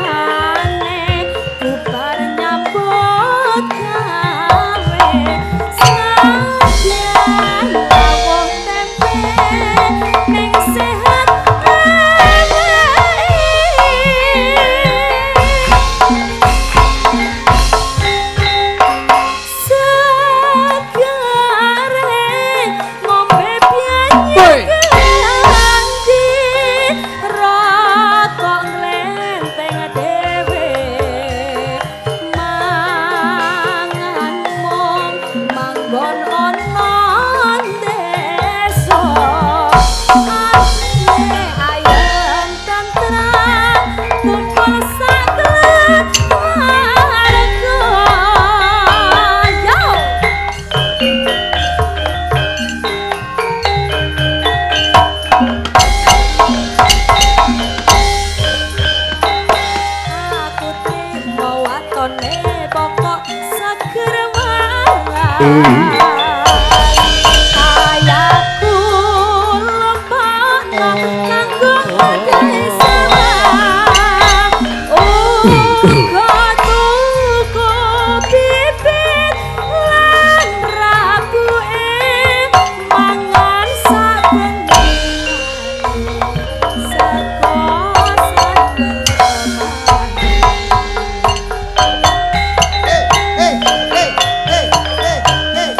bubar nyambut gawe senajan lawuh tempe ning sehat awake. Segare ngombe banyu kendi rokok nglenteng dhewe mangan mung manggon ana desa asine ayem tentrem kumpul sak keluarga. Yo! Aku trimo watone pokok seger waras. Ayaku lempakno kanggo desa. Uga tuku bibit lan rabuke mangan saben sego sambel kemangi. Eh, eh, eh, eh, eh, eh.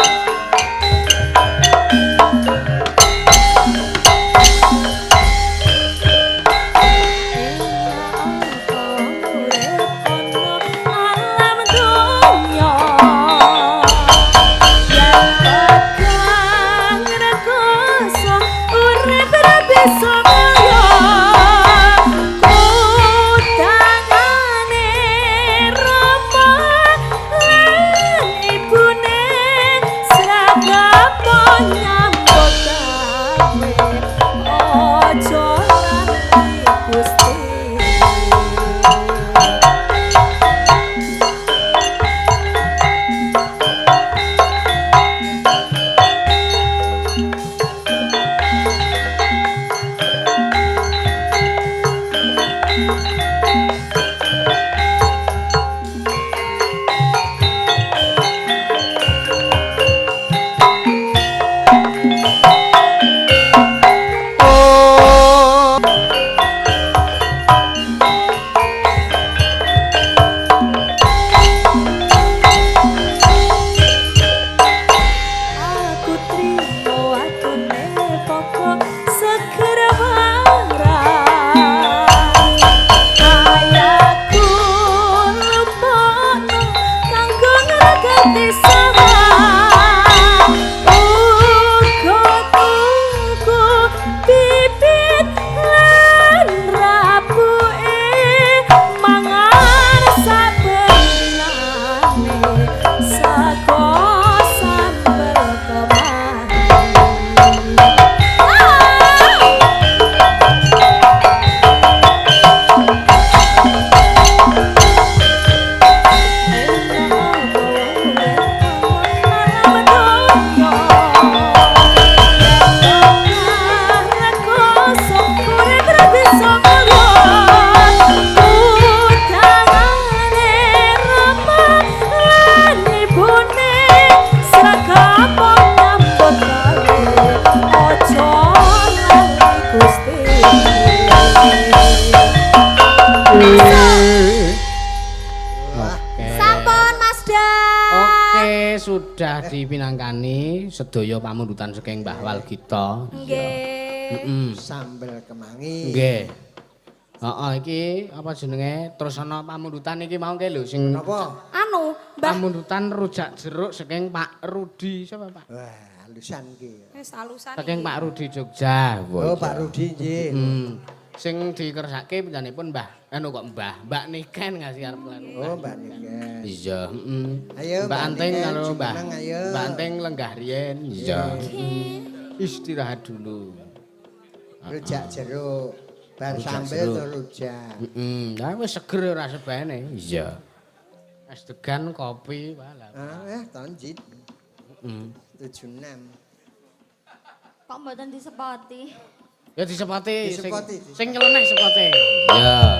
sudah dipinangkani sedaya pamundutan saking Mbah Walgita. Nggih. Heeh. Sambel kemangi. Nggih. Heeh, iki apa jenenge? Terus ana pamundutan iki mau ke lho sing Napa? Anu, Mbah. Pamundutan rujak jeruk saking Pak Rudi sapa Pak? Wah, alusan iki. Wis alusan. Saking Pak Rudi Jogja. Oh, Pak Rudi nggih. Sing dikersake panjenenganipun Mbah, anu kok Mbah, Mbak Niken ngasih arep lan. Oh, Mbak Niken. Iya, heeh. Ayo, Mbak Anting karo Mbah. Mbak Anting lenggah riyen. Iya. Istirahat dulu. Rujak jeruk. Bar sambel to rujak. Heeh, lah wis seger ora sebene. Iya. Es degan kopi, walah. Ah, tonjit. Heeh. 76. Kok mboten disepoti? Ya disepoti, sing nyeleneh sepote. Iya.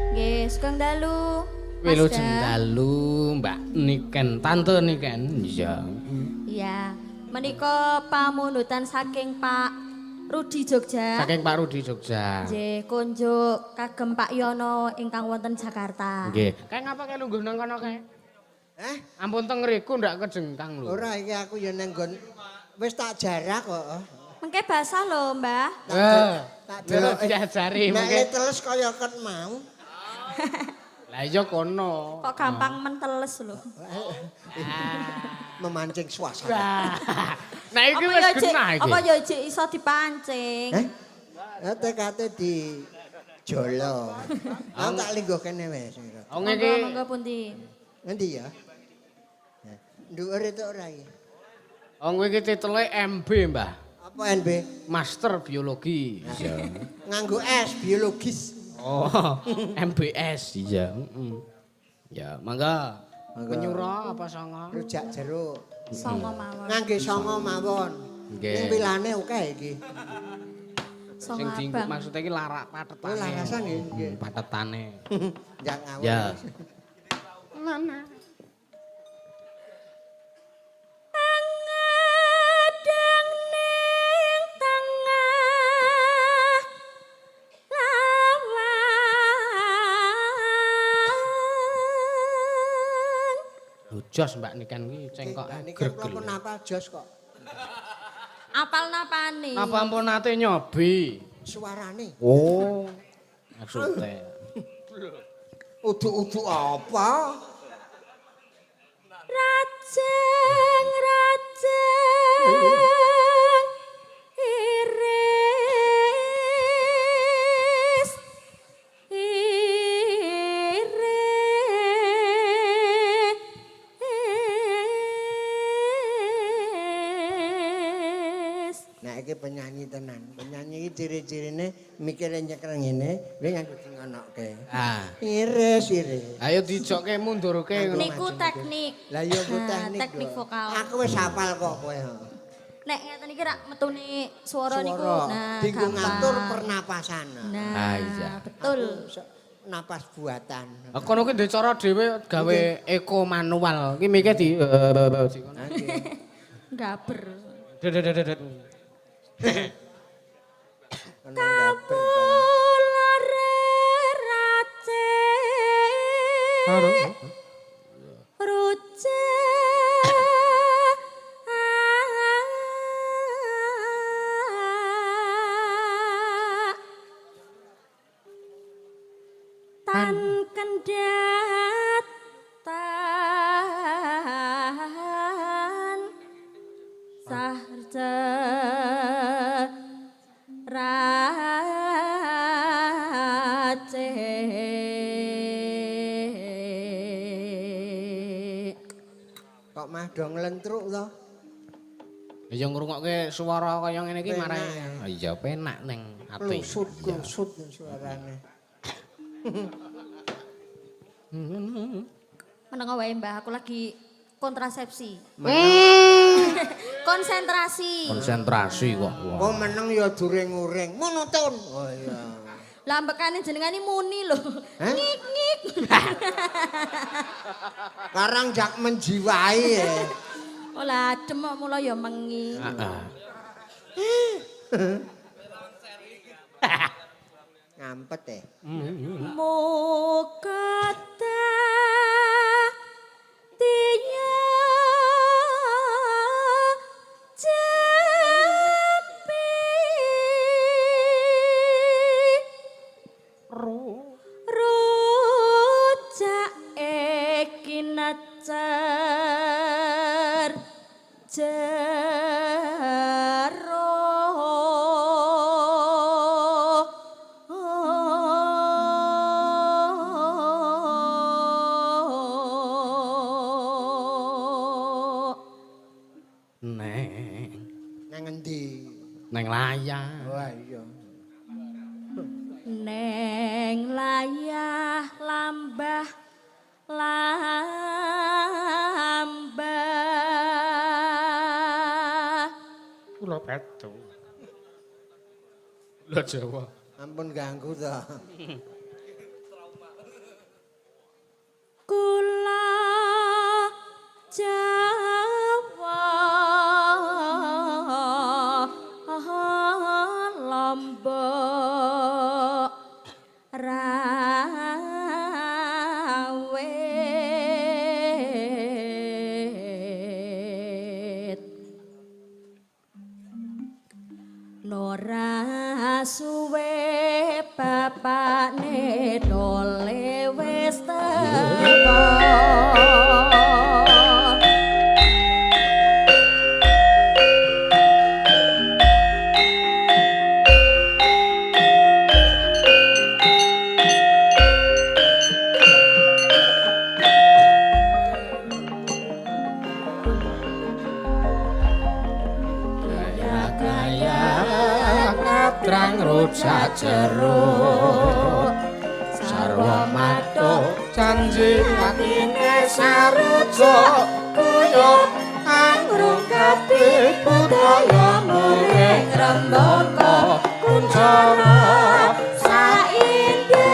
Nggih, sugeng dalu. Wilujeng dalu Mbak Niken, Tante Niken. Iya. Iya. Menika pamundutan saking Pak Rudi Jogja. Saking Pak Rudi Jogja. Nggih, kunjuk kagem Pak Yono ingkang wonten Jakarta. Nggih. Kae ngapa kae lungguh nang kono kae? Eh? Ampun teng ngriku ndak kejengkang lho. Ora iki aku ya nang nggon wis tak jarak kok. Mengke basah lho, Mbah. Tak delok diajari mengke. Nek teles kaya ket mau. Lah iya kono. Kok gampang menteles lho. Memancing suasana. Nah iki wis genah iki. Apa ya jek iso dipancing? Eh? TKT di jolo. Aku tak lingguh kene wis. Wong iki monggo pundi? Ngendi ya? Nduwur itu ora iki. Wong iki titele MB, Mbah. Apa NB? Master Biologi. Iya. Nganggo S biologis. Oh, MBS. Iya, heeh. Ya, mangga. Penyura apa songo? Rujak jeruk. Songo mawon. Ngangge songo mawon. Nggih. Ning pilane akeh iki. Songo sing abang. Maksude iki larak patetane. Oh, larasan nggih, nggih. Patetane. Ndak ngawur. Ya. Mana? Angadang ning tengah lawang. Jos Mbak Niken iki cengkok gregel. Kula napa jos kok. Apal napane? Napa ampun nate nyobi? Suarane. Oh. Maksude. Uduk-uduk apa? Rajeng rajeng iris iris. Nah iki penyanyi tenan. Penyanyi iki ciri-cirine mikire nyeker ngene, kowe nganggo di ngonoke. Ah. Iris iris. Ayo dijokke mundurke ngono. Niku teknik. Lah iya ku teknik. Teknik vokal. Aku wis hafal kok kowe. Nek ngeten iki rak metune swara niku. Nah, dinggo ngatur pernapasan. Nah, ah, iya. Betul. Aku, napas buatan. Kono ki ndek cara dhewe gawe eko manual. Ki mike di Gaber. Dedet. Kapulare race ruce tan kendhat tan sarja race. Kok mah do nglentruk to? Ya ngrungokke swara kaya ngene iki marai. Iya penak ning ati. Klusut-klusut suarane. Meneng wae Mbah, aku lagi kontrasepsi. Konsentrasi. Konsentrasi kok. Kok meneng ya during-uring. Monoton. Oh iya. Lah ambekane jenengane muni lho. Hah? Ngik ngik. Karang jak menjiwai ya. Oh lah adem kok mula ya mengi. Heeh. Ngampet ya. Muga tiya jepi rujake kinacer jero. Neng, Nang endi? neng layah. Wah iya. Neng layah lambah lambah. Kula petu. Kula Jawa. Ampun ganggu to. Kula Jawa Lombok Rawit Nora suwe bapakne dole wis teko. Kaya katrang rujak jeruk. Sarwa matuk janji atine sarujuk kuyup angrung kabeh budaya muring rembaka kuncara Saindenge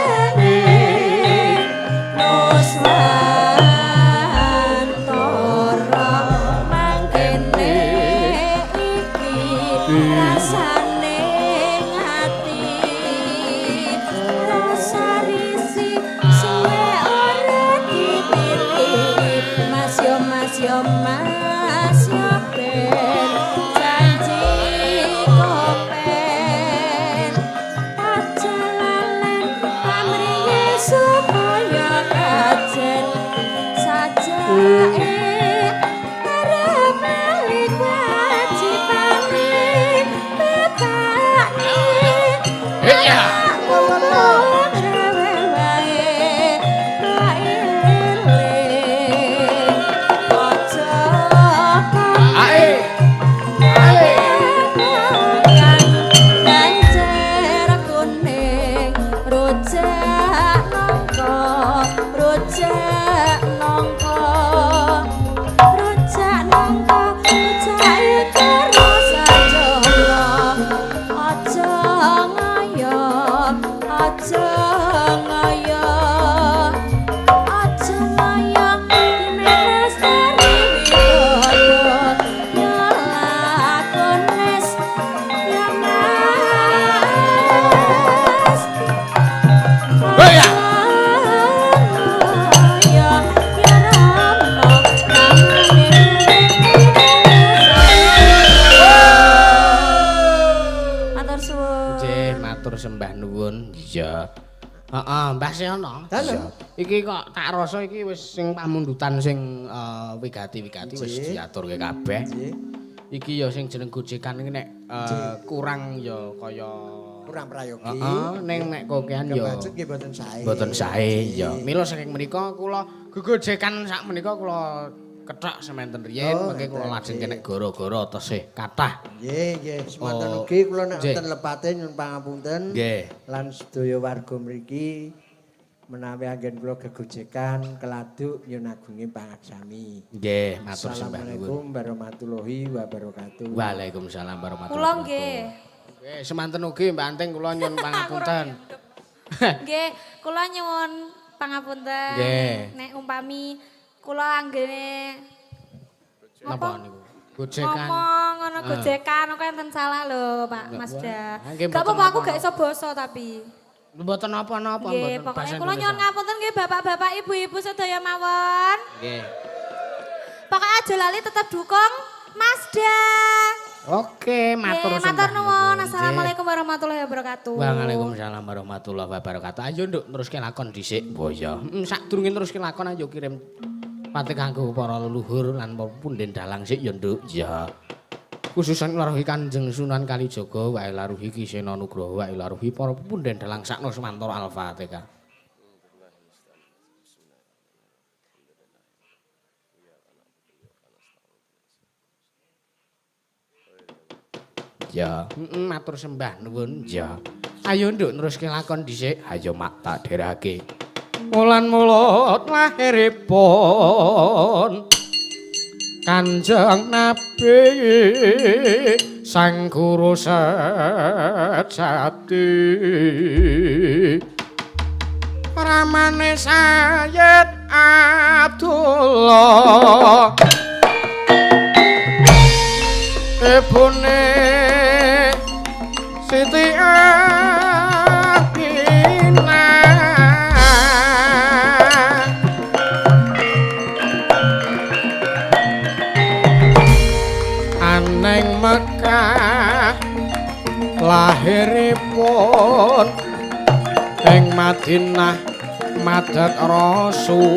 Nuswantara mangkene iki rasane ngati rasa risi suwe ora dipilih. Mas yo mas yo mas yo ben janji kopen aja lalen pamriye supaya kajen sajake arep balik wajibane bapakne. Iya. Mumpung rewel wae wae eling aja Ae. Ae. Gancer kuning rujak nangka rujak nangka rujak nangka rujake karo sajana aja ngayo aja ngayo aja ngayo dene lestari widodo ya lakones ya mas. Heya. Ya ya Rama Matur suwun. Nggih, matur sembah nuwun. Iya. Heeh, Mbah Seono. Dalem. Iya. Iki kok tak rasa iki wis sing pamundutan sing wigati-wigati wis Nggih. diaturke kabeh. Nggih. Iki ya sing jeneng gojekan iki nek kurang ya kaya Kurang prayogi. Heeh, ning nek kokean ya Kebacut nggih mboten sae. mboten sae ya. Mila saking menika kula gegojekan sak menika kula kethok sementen riyin, Oh, mengke kula ngeten, lajeng nggih. nek gara-gara tesih kathah. Nggih, nggih. Semanten Oh, ugi kula nek nggih. wonten lepate nyuwun pangapunten. Nggih. Lan sedaya warga mriki Menawi anggen kula gegojekan keladuk nyuwun agungi pangaksami. Nggih, matur sembah nuwun. Assalamualaikum warahmatullahi wabarakatuh. Waalaikumsalam warahmatullahi Kula wabarakatuh. nggih. Nggih, semanten ugi Mbak Anting kula nyuwun pangapunten. Nggih, kula nyuwun pangapunten. Nggih. Nek umpami kula anggene Napa niku? Gojekan. Ngomong ngono gojekan kok enten salah lho Pak Masda. Nggih, Gak mboten apa-apa aku napa-napa. gak iso basa tapi. Mboten napa-napa Nggih, mboten. pokoke Bahasa kula nyuwun Indonesia. ngapunten nggih bapak-bapak, ibu-ibu sedaya mawon. Nggih. Pokoke aja lali tetep dukung Masda. Oke, matur Nggih, sembah matur nuwun. nuwun. Assalamualaikum warahmatullahi wabarakatuh. Waalaikumsalam warahmatullahi wabarakatuh. Ayo nduk teruske lakon dhisik. Oh iya. Sadurunge teruske lakon ayo kirim pati kanggo para leluhur lan para punden dalang sik ya nduk. Ya. Khususan laruhi Kanjeng Sunan Kalijaga wae laruhi Ki Sena Nugroho wae laruhi para punden dalang sakno Sumantara Al-Fatihah. Ya, matur sembah nuwun. Ya. Ayo nduk neruske lakon dhisik. Ayo mak tak dherake. Wulan mulut lahiripun Kanjeng Nabi Sang Guru sejati. Ramane Sayyid Abdullah. Ibune Siti Aminah. Aneng Mekah lahiripun ing Madinah madhep Rasul.